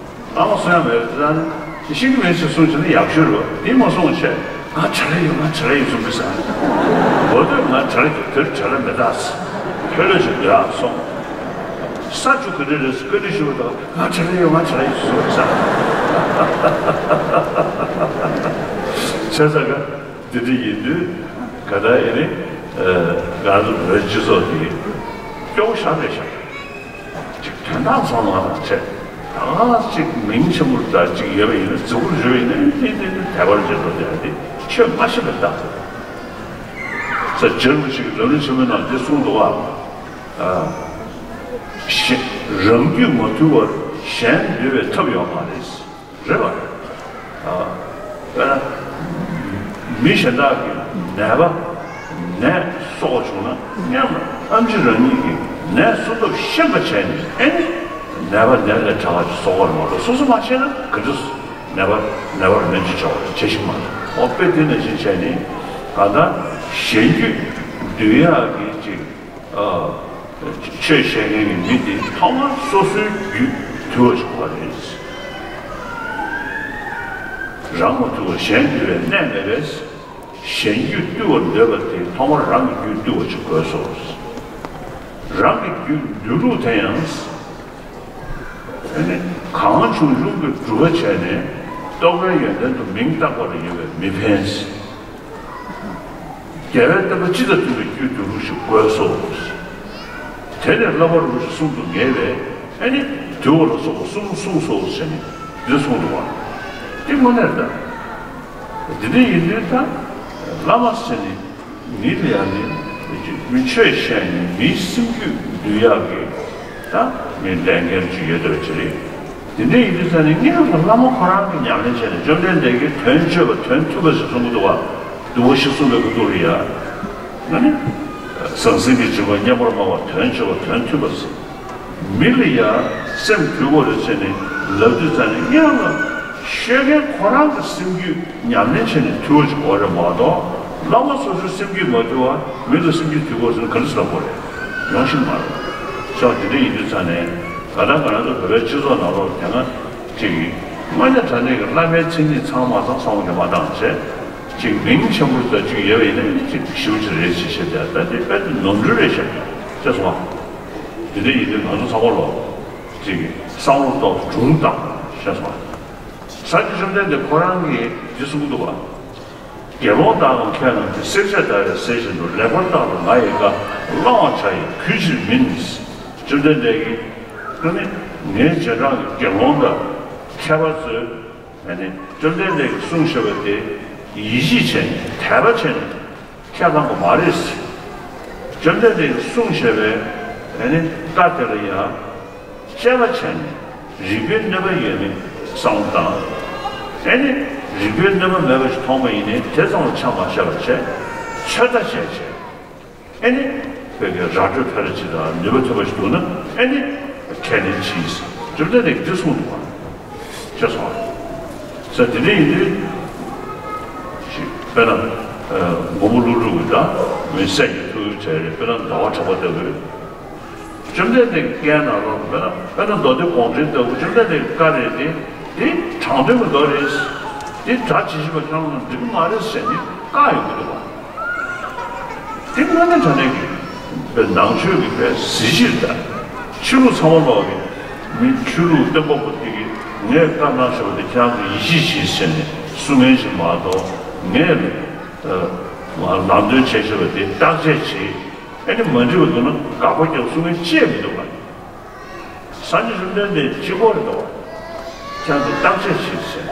བླ་མ་གསུང་ཡ་མེད་པ་ལྟ་ནི་ཤེས་ཀྱི་མེད་ཅེས་གསུངས་བྱས་ན་ཡག་ཤོས་རེད་བ། དེ་མ་གསུངས་བྱས་ང་བྱ་ར་ཡོད། ང་བྱ་ར་ཡོད་གསུངས་པས་ས། གོ་ཐོས་ང་བྱ་ར་ཡོད། དེར་བྱ་ར་མེད་ད་ས། ཁྱོད་ལ་ཞིག་འདོད་ཨ་སོང་། ས་བཅུ་ག་འདྲ་རེད་བཀའ་འདྲི་ཞུ་བ་དང་། ང་བྱ་ར་ཡོད། ང་བྱ་ར་ཡོད་གསུངས་པས་ས། བྱས་ཙང་ག་འདི་འདྲ་ཡིན་དུས་ག་ད་ཡིན་ནི། ང་ཚོ་བོད་སྤྱི་ཚོགས་འདི་སྐྱོ་བོ་ཤ་རེད་ཤག་ཅིག་དོན་དག་ཚང་མ་དང་བཅས། ད་ཅིག་མིང་ཆེན་པོ་འདྲ་ཅིག་ཡོད་པ་ཡིན་ན། རྫི་བོར་བཞུགས་ཡིན་ན་དེ་དེ་དེ་དད་པར་བྱེད་དོ། དེ་དེ་ཆོས་མ་ཤེས་པའི་རྟགས་རེད། ས་རྗེ་རིན་པོ་ཆེ་གིས་ལམ་རིམ་ཆེན་མོའི་ནང་འདི་གསུངས་འདུག་བ། ཨ། གཞན་རང་རྒྱུད་མ་ཐུལ་བར་གཞན་འདུལ་བའི་ཐབས་ཡོད་མ་རེད། རེད་བ། ཨ། དཔེར་ན། མི་གཞན་དག་གི་ནད་པ་ནད་གསོ་བ་བྱུང་ན་སྔོན་ལ་ཨེམ་ཆི་རང་ཉིད་ཀྱི་ནད་གསོ་ཐབས་ཤེས་པ་བྱས་ནས། ཨེ་ནི་ནད་པ་ནད་ལས་དྲག་པ་ཞིག་གསོ་བར་མ་གཏོགས། སོ་སོ་མ་ཤེས་ན་ག་འདྲ་ནད་པ་ནད་པར་སྨན་བཅོས་བྱ་བ་བྱེད་ཤེས་མ་རེད། འོ་དཔེ་དེ་ནང་བཞིན་བྱས་ནས་གང་ལྟར་གཞན་རྒྱུད་འདུལ་ཡག་གི་ཅིག་ཨ། ཆོས་བཤད་མཁན་གྱི་མི་དེ་ཐོག་མར་སོ་སོའི་རྒྱུད་དུལ་བ་ཞིག་དགོས་རེད། རང་མ་ཐུལ་བར་གཞན་འདུལ་བའི་གནད་མེད་པས། གཞན་རྒྱུད་བཏུལ་བར་འདོད་པ་དེས་ཐོག་མར་རང་གི་རྒྱུད་བཏུལ་བ་ཞིག་དགོས་སོ། རང་གི་རྒྱུད་འདུལ་ལུགས་དེ་ཡང་། དེ་ནི་གང་བྱུང་བྱུང་གི་སྒྲུབ་པ་བྱས་ནས་རྟོགས་པའི་ཡོན་ཏན་དུ་མིང་བཏགས་པ་ལ་ཡོད་པས་མི་ཕན། རྒྱལ་བའི་བསྟན་པ་སྤྱི་དང་མཐུན་པའི་རྒྱུད་དུལ་ལུགས་ཤིག་དགོས་སོ། དེ་ནས་བསླབ་པ་རུ་གསུམ་དུ་ངེས་པས། ཨེ་ནི་དུལ་བ་ལ་སོགས་པ་གསུམ་གསུངས་སོ་ཟེར་ནས་འདི་གསུངས་འདུག་བ། འདི་དངོས་གནས་ད། འདི་འདྲ་ཡིན་དུས་ད་བླ་མ་ཟེར་ནི་མི་ལ་ཡང་ནི་མི་ཆོས་བཤད་ནི་མིའི་སེམས་རྒྱུད་འདུལ་ཡག་གི་ད་མི་ལས་འགན་ཅིག་ཡོད་འདོད་ཅིག་རེད། དེ་འདྲ་ཡིན་དུས་ཙང་ནས་སྔོན་ལ་བླ་མ་ཁོ་རང་གིས་ཉམས་ལེན་བྱས་ནས། བཅོམ་ལྡན་འདས་ཀྱིས་དོན་སྤྱོད་པ་དོན་མཐུན་པ་ཞེས་གསུངས་ཀྱི་འདུག་བ། བསྡུ་བ་བཞི་གསུངས་པའི་སྐུ་དུག་ལ་ཡ། ང་ནི་ཟང་ཟིང་གི་སྦྱིན་པ་སྙན་པོར་སྨྲ་བ། དོན་སྤྱོད་པ་དོན་མཐུན་པ་ཟེར། མི་ལ་ཡ་སེམས་དུལ་དགོས་རེད་ཟེར་ནས་ལབ་དུས་ཙང་ནས་སྔོན་ལ་ཤོད་མཁན་ཁོ་རང་གི་སེམས་རྒྱུད་ཉམས་ལེན་བྱས་ནས་དུལ་བ་ཞིག་དགོས་རེད་མ་གཏོགས། བླ་མ་སོ་སོའི་སེམས་རྒྱུད་མ་དུལ་བ་མི་ལ་སེམས་རྒྱུད་དུལ་དགོས་ཟེར་ན་ག་འདྲ་ཟེར་ལབ་དགོས་རེད། ཡོང་ཤེས་མ་རེད། ཤོག་དེ་འདྲ་ཡིན་དུས་ཙང་ནས་ད་ལྟ་ང་རང་ཚོ་བོད་པའི་སྤྱི་ཚོགས་ནང་ལོགས་དེ་སྔ་ཅིག་གིས་དངོས་གནས་དྲང་གནས་ཀྱི་བླ་མའི་མཚན་ཉིད་ཚང་མ་ཚང་སོང་གི་མ་བཏང་བྱས། ཅིག་མིང་ཆེན་པོ་ཟེར་ཅིག་ཡོད་པ་ཡིན་ན་ཅིག་ཞེ་པོ་ཅིག་རེད་ཅེས་བཤད་དེ། ད་དེ་དཔེ་ནོར་འཁྲུལ་རེད་ཤག་ཤེས་སོང་ང་། དེ་འདྲ་ཡིན་དུས་ང་ཚོ་ཚང་མ་ལོག་ཅིག་བསམ་བློ་ཏོག་ཙམ་དྲུང་བཏང་ཤེས་སོང་ང་། སངས་རྒྱས་བཅོམ་ལྡན་འདས་ཁོ་རང་གིས་འདི་གསུངས་འདུག་བ། དགེ་སློང་དག་ལ་མཁས་རྣམས་ཀྱིས། བསྲེག་བཅད་བརྡར་བའི་གསེར་བཞིན་དུ། ལེགས་པར་བརྟགས་ལ་ང་ཡི་བཀའ། བླང་བར་བྱ་ཡི་གུས་ཕྱིར་མིན། བཅོམ་ལྡན་འདས་ཀྱིས་ཨ་ནི་ངའི་རྗེས་འབྲང་གི་དགེ་སློང་དང་མཁས་པ་ཚོས་ཨ་ནི་བཅོམ་ལྡན་འདས་ཀྱིས་གསུངས་བཞག་པ་དེ་ཡིད་ཆེས་བྱས་ནས། དད་པ་བྱས་ནས། ཁས་བླངས་པ་མ་རེད། བཅོམ་ལྡན་འདས་ཀྱིས་གསུངས་བཞག་པའི་ཨ་ནི་བཀའ་དེ་ལ་ཡང་དཔྱད་པ་བྱས་ནས། རིགས་པའི་གནོད་པ་ཡོད་མེད་བསམ་བློ་བཏང་། ཨ་ནི་རིགས་པའི་གནོད་པ་མེད་པ་ཞིག་མཐོང་བ་ཡིན་ནའི་དེ་ཙམ་ལ་ཆ་མ་བཞག་པ་བྱས། ཚོད་ལྟ་བྱས་བྱས། ཨ་ནི་བོད་ཀྱི་ར་སྤྲོད་ཕ་ར་ཅིག་དང་ནུས་པ་ཐོན་པ་ཞིག་འདུག་ན་ཨ་ནི་ཁས་ལེན་གྱིས། བཅོམ་ལྡན་འདས་ཀྱིས་འདི་གསུངས་འདུག་བ། ཤེས་སོང་། ས་དེ་འདྲ་ཡིན་དུས་ཤིག་དཔེར་ན་མགོན་པོ་ཀླུ་སྒྲུབ་ཀྱི་ད་མི་སྲས་ཀྱི་ཐུགས་ཡོད་བྱས་རེད། དཔེར་ན་ཟླ་བ་གྲགས་པ་ལྟ་བུའི། བཅོམ་ལྡན་འདས་ཀྱི་བཀའ་ནང་ལོགས་དཔེར་ན་དཔེར་ན་མདོ་སྡེ་དགོངས་འགྲེལ་ལྟ་བུ་བཅོམ་ལྡན་འདས་ཀྱི་བཀའ་རེད་དེ། དེ་དྲང་དོན་གྱི་མདོ་རེད། དེ་སྒྲ་ཇི་བཞིན་པ་ཁྱོད་རང་ལ་འགྲིག་གི་མ་རེད་ཟེར་ནས་བཀག་ཡོང་གི་འདུག་བ། དེ་དངོས་གནས་དྲང་གནས་ཀྱི་དཔེ་ནང་ཆོས་ཀྱི་དཔེ་གཟི་བརྗིད་དང་། ཆོས་ལུགས་ཚང་མ་ལོག་གི་མི་ཆོས་ལུགས་སྟོན་པ་པོ་དེ་གིས་ངས་བཀའ་གནང་བཞག་པ་དེ་ཁྱེད་རང་ཚོས་ཡིད་ཆེས་བྱེད་ཟེར་ནས་གསུང་མཁན་ཞིག་མ་གཏོགས། ངས་ལམ་སྟོན་བྱས་བཞག་པ་དེ་བརྟག་དཔྱད་བྱེད། ཨ་ནི་མ་འགྲིག་པ་འདུག་ན་དགག་པ་རྒྱག་གསུང་མཁན་ཅི་ཡང་མི་འདུག་བ། སངས་རྒྱས་བཅོམ་ལྡན་འདས་གཅིག་པོ་རེད་དོ། ཁྱེད་ཚོས་བརྟག་དཔྱད་བྱེད་ཟེར།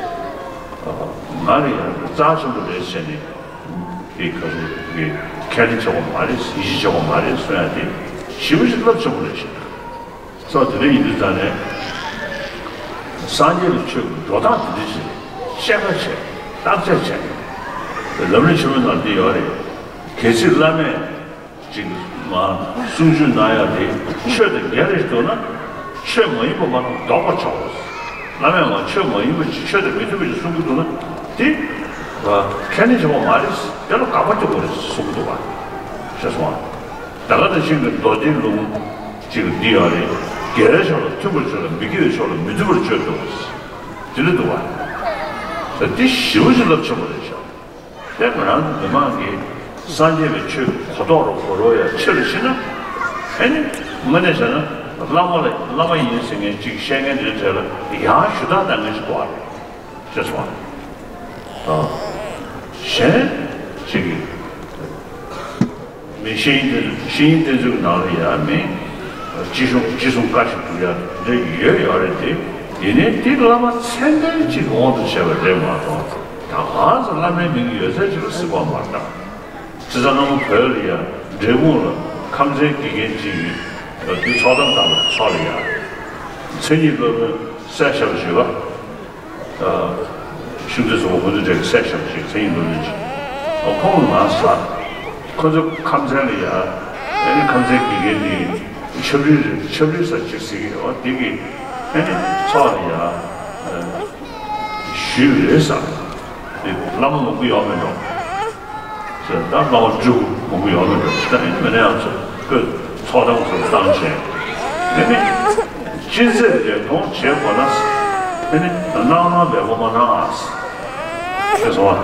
ང་རེ་ཡང་རྩ་ཆེན་པོ་རེད་ཟེར་ནས་དེ་ག་ཚོད་ཀྱི་ཁས་ལེན་བྱེད་དགོས་མ་རེད། ཡིད་ཆེས་བྱེད་དགོས་མ་རེད་གསུང་ཡ་དེ་ཞེ་པོ་ཞིག་རླབས་ཆེན་པོ་རེད་ཤག་སོ་དེ་འདྲ་ཡིན་དུས་ཙང་ནས་སངས་རྒྱས་ཀྱི་ཆོས་ཀྱི་འགྲོ་སྟངས་དེ་འདྲ་ཞིག་རེད། དཔྱད་པ་བྱས། བརྟག་དཔྱད་བྱས། ལམ་རིམ་ཆེན་མོའི་ནང་འདི་ཡོད་རེད། གལ་སྲིད་བླ་མས་ཅིག་མ་གསུང་ཆོས་གནང་ཡག་དེ་ཆོས་དང་འགལ་རེད་འདུག་ན་ཆོས་མ་ཡིན་པ་མ་གཏོགས་ལྡོག་པར་བྱའོ། བླ་མས་ང་ཆོས་མ་ཡིན་པ་ཅིག་ཆོས་དང་མི་མཐུན་པ་ཅིག་གསུང་གི་འདུག་ན་དེ་ཁས་ལེན་བྱེད་དགོས་མ་རེད། དེ་ལ་དགག་པ་རྒྱག་དགོས་རེད་གསུང་གི་འདུག་བ། ཤེས་སོང་ང་། ད་ག་ནང་བཞིན་གྱི་མདོ་སྡེའི་ལུང་གཅིག་འདི་ཡང་རེད། དགེ་བའི་ཕྱོགས་ལ་མཐུན་པར་བྱོས་ལ་མི་དགེ་བའི་ཕྱོགས་ལ་མི་མཐུན་པར་བྱོས་འདུག་བ། དེ་འདྲ་འདུག་བ། ད་འདི་ཞེ་པོ་ཅིག་རླབས་ཆེན་པོ་རེད་ཤག། དེ་ང་རང་ཚོ་མི་མང་གིས་སངས་རྒྱས་པའི་ཆོས་གོ་རྟོགས་རུ་གོ་རོགས་ཡ་ཆེ་རུ་ཕྱིན་ན། ཨེ་ནི་དངོས་གནས་བྱས་ན་བླ་མ་ལ་བླ་མ་ཡིན་ཟེར་མཁན་གཅིག་བཤད་མཁན་དེ་གྲས་ལ་ཡང་ཞུ་དག་གཏང་མཁན་ཞིག་དགོས་རེད། ཤེས་སོང་ང་། ཨ། གཞན་གཅིག་གིས་མི་ཤེས་ཡིན་དེ་ཤེས་ཡིན་དེ་ཚོའི་ནང་ལ་ཡ་མི་ཅི་གསུང་ཅི་གསུང་བཀའ་ཞིག་སྒྲུབ་ཡ་དེ་ཡོད་ཡོད་རེད་དེ། ཡིན་ནའི་དེ་བླ་མ་མཚན་ལྡན་གཅིག་དབང་དུ་བྱས་པ་རེད་མ་གཏོགས། ད་ག་ཚོད་བླ་མའི་མིང་ཡོད་ཚད་ཅིག་ལ་གཟིགས་པ་མ་གཏོགས། ཚེ་ཚང་སྔ་མོ་བོད་ལ་ཡ་འབྲས་སྤུངས་ལ་ཁམས་ཚན་དགེ་རྒན་ཅིག་ཡོད། དེ་ཚོགས་གཏམ་བཏང་བའི་ཚོགས་ལ་ཡ། མཚན་ཉིད་སློབ་དཔོན་སྲས་ཞབས་ཞུ་བ། ཤུགས་ལྡན་ཚོགས་པ་ཧུན་དུ་འདྲ་གི་སྲས་ཞབས་ཞུ་མཚན་ཉིད་སློབ་དཔོན་ཅིག་ཁོང་ལ་ང་ཟ། ཁོ་ཚོ་ཁམས་ཚན་ལ་ཡ། ཨེ་ནི་ཁམས་ཚན་དགེ་རྒན་དེ་ཆབ་རིལ་རེད། ཆབ་རིལ་ས་ཅིག་ཟེར་གི་ཡོད་དེ་གི། ཨེ་ནི་ཚོགས་ལ་ཡ། ཞུས་རེད་ས། དེ་བླ་མ་མང་པོ་ཡོང་མེད་འགྲོ། ཟེར་ད་བླ་མ་སྤྲུལ་སྐུ་མང་པོ་ཡོང་མེད་འགྲོ། ད་ཨེ་ནི་མི་ནས་ཡང་ཚོ་ཁོས་ཚོགས་གཏམ་ཚོ་བཏང་བྱས། དེ་ནི་ཅི་མཛད་ལེགས་མཐོང་བྱེད་དགོས་ན། དེ་ནི་གནང་གནང་འབེལ་པོ་མ་གནང་ཨ། ཤེས་སོང་ཨ།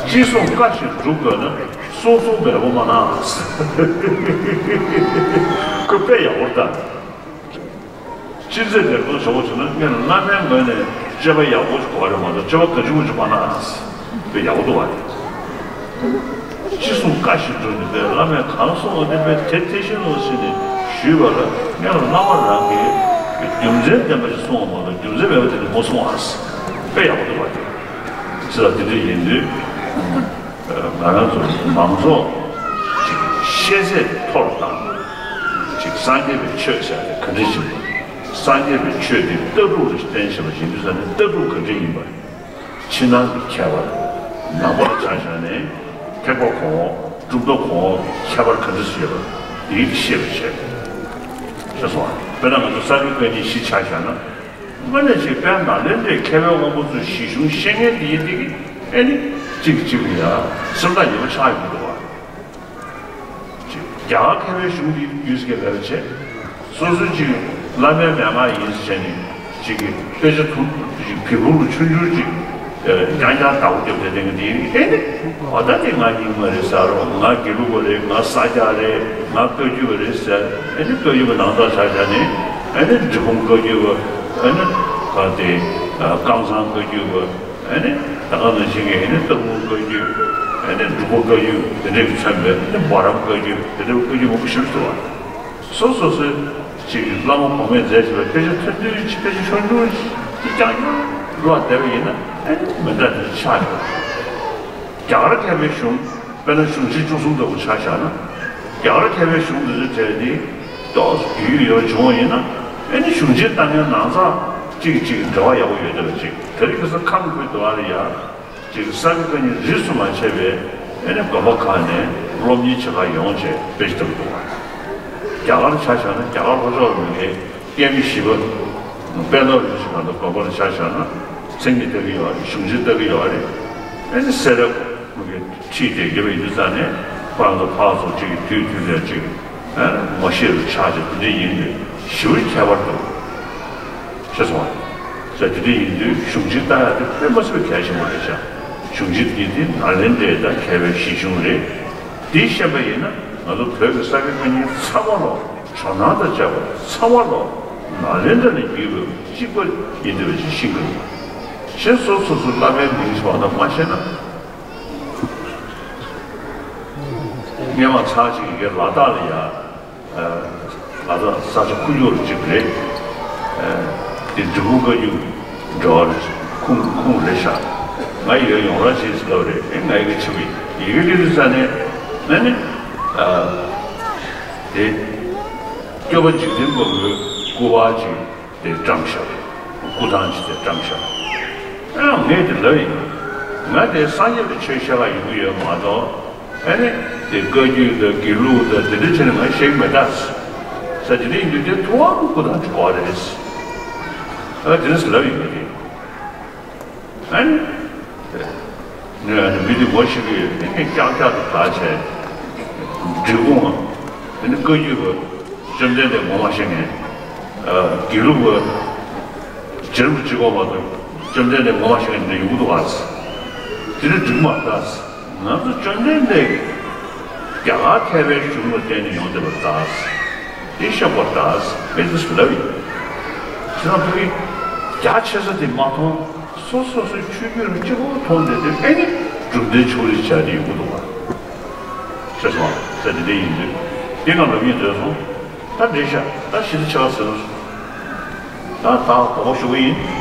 ཅི་གསུང་བཀའ་བཞིན་སྒྲུབ་དགོས་ན། གསུང་གསུང་འབེལ་པོ་མ་གནང་ཨ། ཁོས་དཔེ་ཡག་པོ་བཏང་། ཅི་མཛད་ལེགས་མཐོང་བྱེད་དགོས་བྱུང་ན། ངས་བླ་མའི་ངོས་ནས་སྤྱོད་པ་ཡག་པོ་ཞིག་དགོས་རེད་མ་གཏོགས་སྤྱོད་པ་ག་ཅི་མོ་ཅིག་མ་གནང་ཨ། དཔེ་ཡག་པོ་འདུག་བ། ཅི་གསུང་བཀའ་བཞིན་སྒྲུབ་ནས་པས་བླ་མས་གང་གསུངས་པ་དེ་པས་དེ་དེ་བཞིན་ནོ་ཟེར་ནས་ཞུས་པ་ལ། ངས་བླ་མ་རང་གིས་རྒྱུ་མཚན་ལྡན་པ་ཞིག་གསུངས་པ་མ་གཏོགས་རྒྱུ་མཚན་མེད་པ་དེ་ནི་མ་གསུང་ཨ། དཔེ་ཡག་པོ་འདུག་བ། དེ་ཅི་ལ་དེ་འདྲ་ཡིན་དུས། ང་རང་ཚོ་མང་ཚོགས་ཅིག་ཤེས་ཚད་མཐོ་རུ་བཏང་། ཅིག་སངས་རྒྱས་པའི་ཆོས་ཟེར་ཡ་དེ་ག་འདྲ་ཞིག་ཡིན་པ། སངས་རྒྱས་པའི་ཆོས་དེ་ལྟ་གྲུབ་ལ་བརྟེན་བཞིན་པ་ཡིན་དུས་ཙང་ནས་ལྟ་གྲུབ་ག་འདྲ་ཡིན་པ། ཕྱི་ནང་གི་ཁྱད་པར། ནང་པ་ལ་ཆ་བཞག་ནས་ཐེག་པ་གོང་འོག་གྲུབ་མཐའ་གོང་འོག་ཁྱད་པར་ག་འདྲ་ཞིག་ཡོད་པ་དེ་ཤེས་པ་བྱས། ཤེས་སོང་ཨ། དཔེར་ན་ང་ཚོ་ས་དགེ་བཀའ་རྙིང་བཞི་ཆ་བཞག་ན། དངོས་གནས་ཅིག་དཔལ་ནཱ་ལེནྡྲའི་མཁས་པའི་དབང་པོ་ཚོས་གཞི་གཞུང་ཤེས་མཁན་དེ་ཡིན་དེ་གི་ཨེ་ནི་གཅིག་གཅིག་ལ་ཡ་སེམས་ཐག་ཉེ་པོ་ཆགས་ཡོང་གི་འདུག་བ། ཅིག་རྒྱ་གར་མཁས་པའི་གཞུང་དེ་རྒྱུས་སྐྱེ་བས་བྱས། སོ་སོ་ཅིག་བླ་མའི་མན་ངག་ཡིན་ཟེར་བྱས་ནས་ཅིག་གི་དཔེ་ཆ་ཐུང་ཅིག་བེ་ཕུག་ལ་ཆུང་ཆུང་ཅིག་རྐྱང་རྐྱང་ཟླ་བོ་རྒྱབ་བསྡད་མཁན་དེ་ཡིན་ཨེ་ནི། འོ་ད་དེ་ང་རྙིང་མ་རེད་ཟེར་རོ། ང་དགེ་ལུགས་པ་རེད། ང་ས་སྐྱ་རེད། ང་བཀའ་བརྒྱུད་པ་རེད་ཟེར། ཨེ་ནི་བཀའ་བརྒྱུད་པ་ནང་ཚགས་ཆགས་བཞག་ནས་ཨེ་ནི་འབྲས་སྤུངས་བཀའ་བརྒྱུད་པ། ཨེ་ནི་ག་དེ་ཀམ་ཚང་བཀའ་བརྒྱུད་པ། ཨེ་ནི་ད་ག་ནང་བཞིན་གྱི་ཨེ་ནི་སྟག་ལུང་བཀའ་བརྒྱུད། ཨེ་ནི་འབྲུག་པ་བཀའ་བརྒྱུད་དེ་འདྲས་ཀྱིས་མཚོན་པའི་ཨེ་ནི་འབའ་རམས་བཀའ་བརྒྱུད་དེ་འདྲས་བཀའ་བརྒྱུད་མང་པོ་ཞིག་འདུག་བ། སོ་སོ་སོའི་ཅིག་བླ་མ་གོང་མས་མཛད་བཞིན་པའི་དཔེ་ཆ་ཐུང་ཐུང་ཅིག་དཔེ་ཆ་ཆུང་ཆུང་ཅིག་རྐྱང་རྐྱང་བློ་བདེ་བ་ཡིན་ན་ཨེ་ནི་མི་འདྲ་འདྲ་ཆགས་ཡོང་། རྒྱ་གར་མཁས་པའི་གཞུང་། དཔེར་ན་གཞུང་ཆེན་བཅུ་གསུམ་ལྟ་བུ་ཆ་བཞག་ན། རྒྱ་གར་མཁས་པའི་གཞུང་འདི་ཚོའི་གྲས་འདི་ཏོག་ཙམ་རྒྱུས་ཡོད་བྱུང་བ་ཡིན་ན། ཨེ་ནི་གཞུང་ཆེན་ལྟ་མཁན་ནང་ཚགས་གཅིག་གིས་གཅིག་གི་འབྲེལ་བ་ཡག་པོ་ཡོད་བསྡད་པ་ཅིག་དེ་རིང་ཁ་སང་ཁམས་ཁུལ་དུ་ཨ་རི་ཡ་ཅིག་ས་དགེ་བཀའ་རྙིང་རིས་སུ་མ་ཆད་པའི་ཨེ་ནི་དགོན་པ་ཁག་ནས་སློབ་གཉེར་བྱེད་གར་ཡོང་བྱས་དཔེ་ཆ་ལྟ་གི་འདུག་བ། རྒྱ་གར་ཆ་བཞག་ན་རྒྱ་གར་ལྷོ་ཕྱོགས་ལ་མི་ངའི་སྐྱེས་མི་བཞི་པ། དཔལ་མདོ་རིན་ཆེན་སྒང་དྲུག་དགོན་པ་ལ་ཆ་བཞག་ན་མཚན་ཉིད་ལྟ་གི་ཡོད་རེད། གཞུང་ཆེན་ལྟ་གི་ཡོད་རེད། ཨེ་ནི་སེ་ར་ཁོ་གི་ཁྲིད་དེ་རྒྱབ་ཡིན་དུས་ཙང་ནས་ཁོ་རང་ཚོ་ཕར་ཚུར་གཅིག་གི་དུས་དུས་ལས་གཅིག་ཨེ་ངོ་ཤེས་རུ་ཆགས་ཀྱི་དེ་འདྲ་ཡིན་པས་ཞི་བའི་ཁྱད་པར་འདུག་ཤེས་སོང་བ། ས་དེ་འདྲ་ཡིན་དུས་གཞུང་ཆེན་ལྟ་ཡག་དེ་དཔེ་མ་སྲིད་པའི་གལ་ཆེན་པོ་རེད་ཤག་གཞུང་ཆེན་དེ་དེ་ནཱ་ལེནྡྲའི་ད་མཁས་པའི་གཞི་གཞུང་རེད། དེ་ཤེས་པ་ཡིན་ན་ང་ཚོ་བོད་ཀྱི་ས་དགེ་བཀའ་རྙིང་ཚང་མ་ལོ། ཇོ་ནང་དང་བཅས་པ་ཚང་མ་ལོ། ནཱ་ལེནྡྲ་ནས་བརྒྱུད་པའི་གཅིག་པ་ཡིན་འདུག་པ་ཅིག་ཤེས་དགོས། གཞན་སོ་སོ་སོ་བླ་མའི་མིང་ཞིག་བ་ན་མ་ཤེས་ན། སྔས་མ་ཚར་གཅིག་ཡི་གེ་ལ་དྭགས་ལ་ཡ། ལ་དྭགས་ས་ཆ་ཁུག་ཀྱོག་རུ་གཅིག་རེད། དེ་འབྲི་གུང་བཀའ་བརྒྱུད་འགྲོ་བ་རུ་ཁུངས་ཁུངས་རེད་ཤག་ང་ཡོད་ཡོང་ར་བྱེད་སྐབས་རེད། ཨེ་ང་ཡི་གེ་ཆེ་བ་ཡི་གེ་འདི་རུ་ས་ནས་ན་ནི། དེ་སྐྱོབ་པ་འཇིག་རྟེན་མགོན་པོའི་སྐུ་པར་ཅིག་དེ་བཀྲམ་ཤག་སྐུ་ཐང་ཅིག་དེ་བཀྲམ་ཤག་ཨ་ངས་དེ་ལབ་ཡིན། ང་དེ་སངས་རྒྱས་པའི་ཆོས་བཤད་ག་ཡོང་གི་ཡོད་མ་གཏོགས། ཨ་ནི་དེ་བཀའ་བརྒྱུད་དང་དགེ་ལུགས་དང་དེ་འདྲ་བྱས་ནས་ང་བཤད་གི་མེད་ད། ས་དེ་འདྲ་ཡིན་དུས་དེ་ཐུབ་དབང་སྐུ་ཐང་ཅིག་དགོས་རེད། ཨ་དེ་རིང་ལབ་ཡོད་མི་དེ། ཨ་ནི། ངས་ཨ་ནི་མི་དེ་ངོ་ཤེས་ཀྱི་ཡོད། དེ་ངས་ཀྱག་ཀྱག་ཏུ་བདག་བྱས། འབྲི་གུང་། དེ་ནི་བཀའ་བརྒྱུད་པ། བཅོམ་ལྡན་འདས་ངོ་མ་ཤེས་མཁན། དགེ་ལུགས་པ། རྗེ་རིན་པོ་ཆེ་གོང་མ་དང་བཅོམ་ལྡན་འདས་ངོ་མ་ཤེས་མཁན་དེ་འདྲ་ཡོང་གི་འདུག་ག། དེ་ནི་འགྲིག་མ་རེད་ད། ང་ཚོ་བཅོམ་ལྡན་འདས་རྒྱ་གར་ཐེག་པའི་གཞུང་ལ་བརྟེན་ནས་ཡོང་བསྡད་པ་རེད་ད། དེ་ཤེས་དགོས་རེད་ད། དཔེ་དེ་ལབ་ཡིན། ཁྱེད་རང་ཕ་གི་རྒྱ་ཆེ་ས་དེ་མ་མཐོང་། སོ་སོ་སོའི་ཆོས་བརྒྱུད་ལ་གཅིག་པོ་མཐོང་བསྡད་དུས་ཨེ་ནི་གྲུབ་མཐའི་ཕྱོགས་རིས་བྱ་དེ་ཡོང་གི་འདུག་ག། ཤེས་སོང་ཟེར་དེ་འདྲ་ཡིན་དུས། དེ་ང་ལབ་ཡིན་བཟོས་སོང་། ད་འགྲིག་ཤག། ད་ཞི་བདེ་ཆེ་བ་ཟེར་སོང་། ད་ད་དོགས་པ་ཞུ་གི་ཡིན།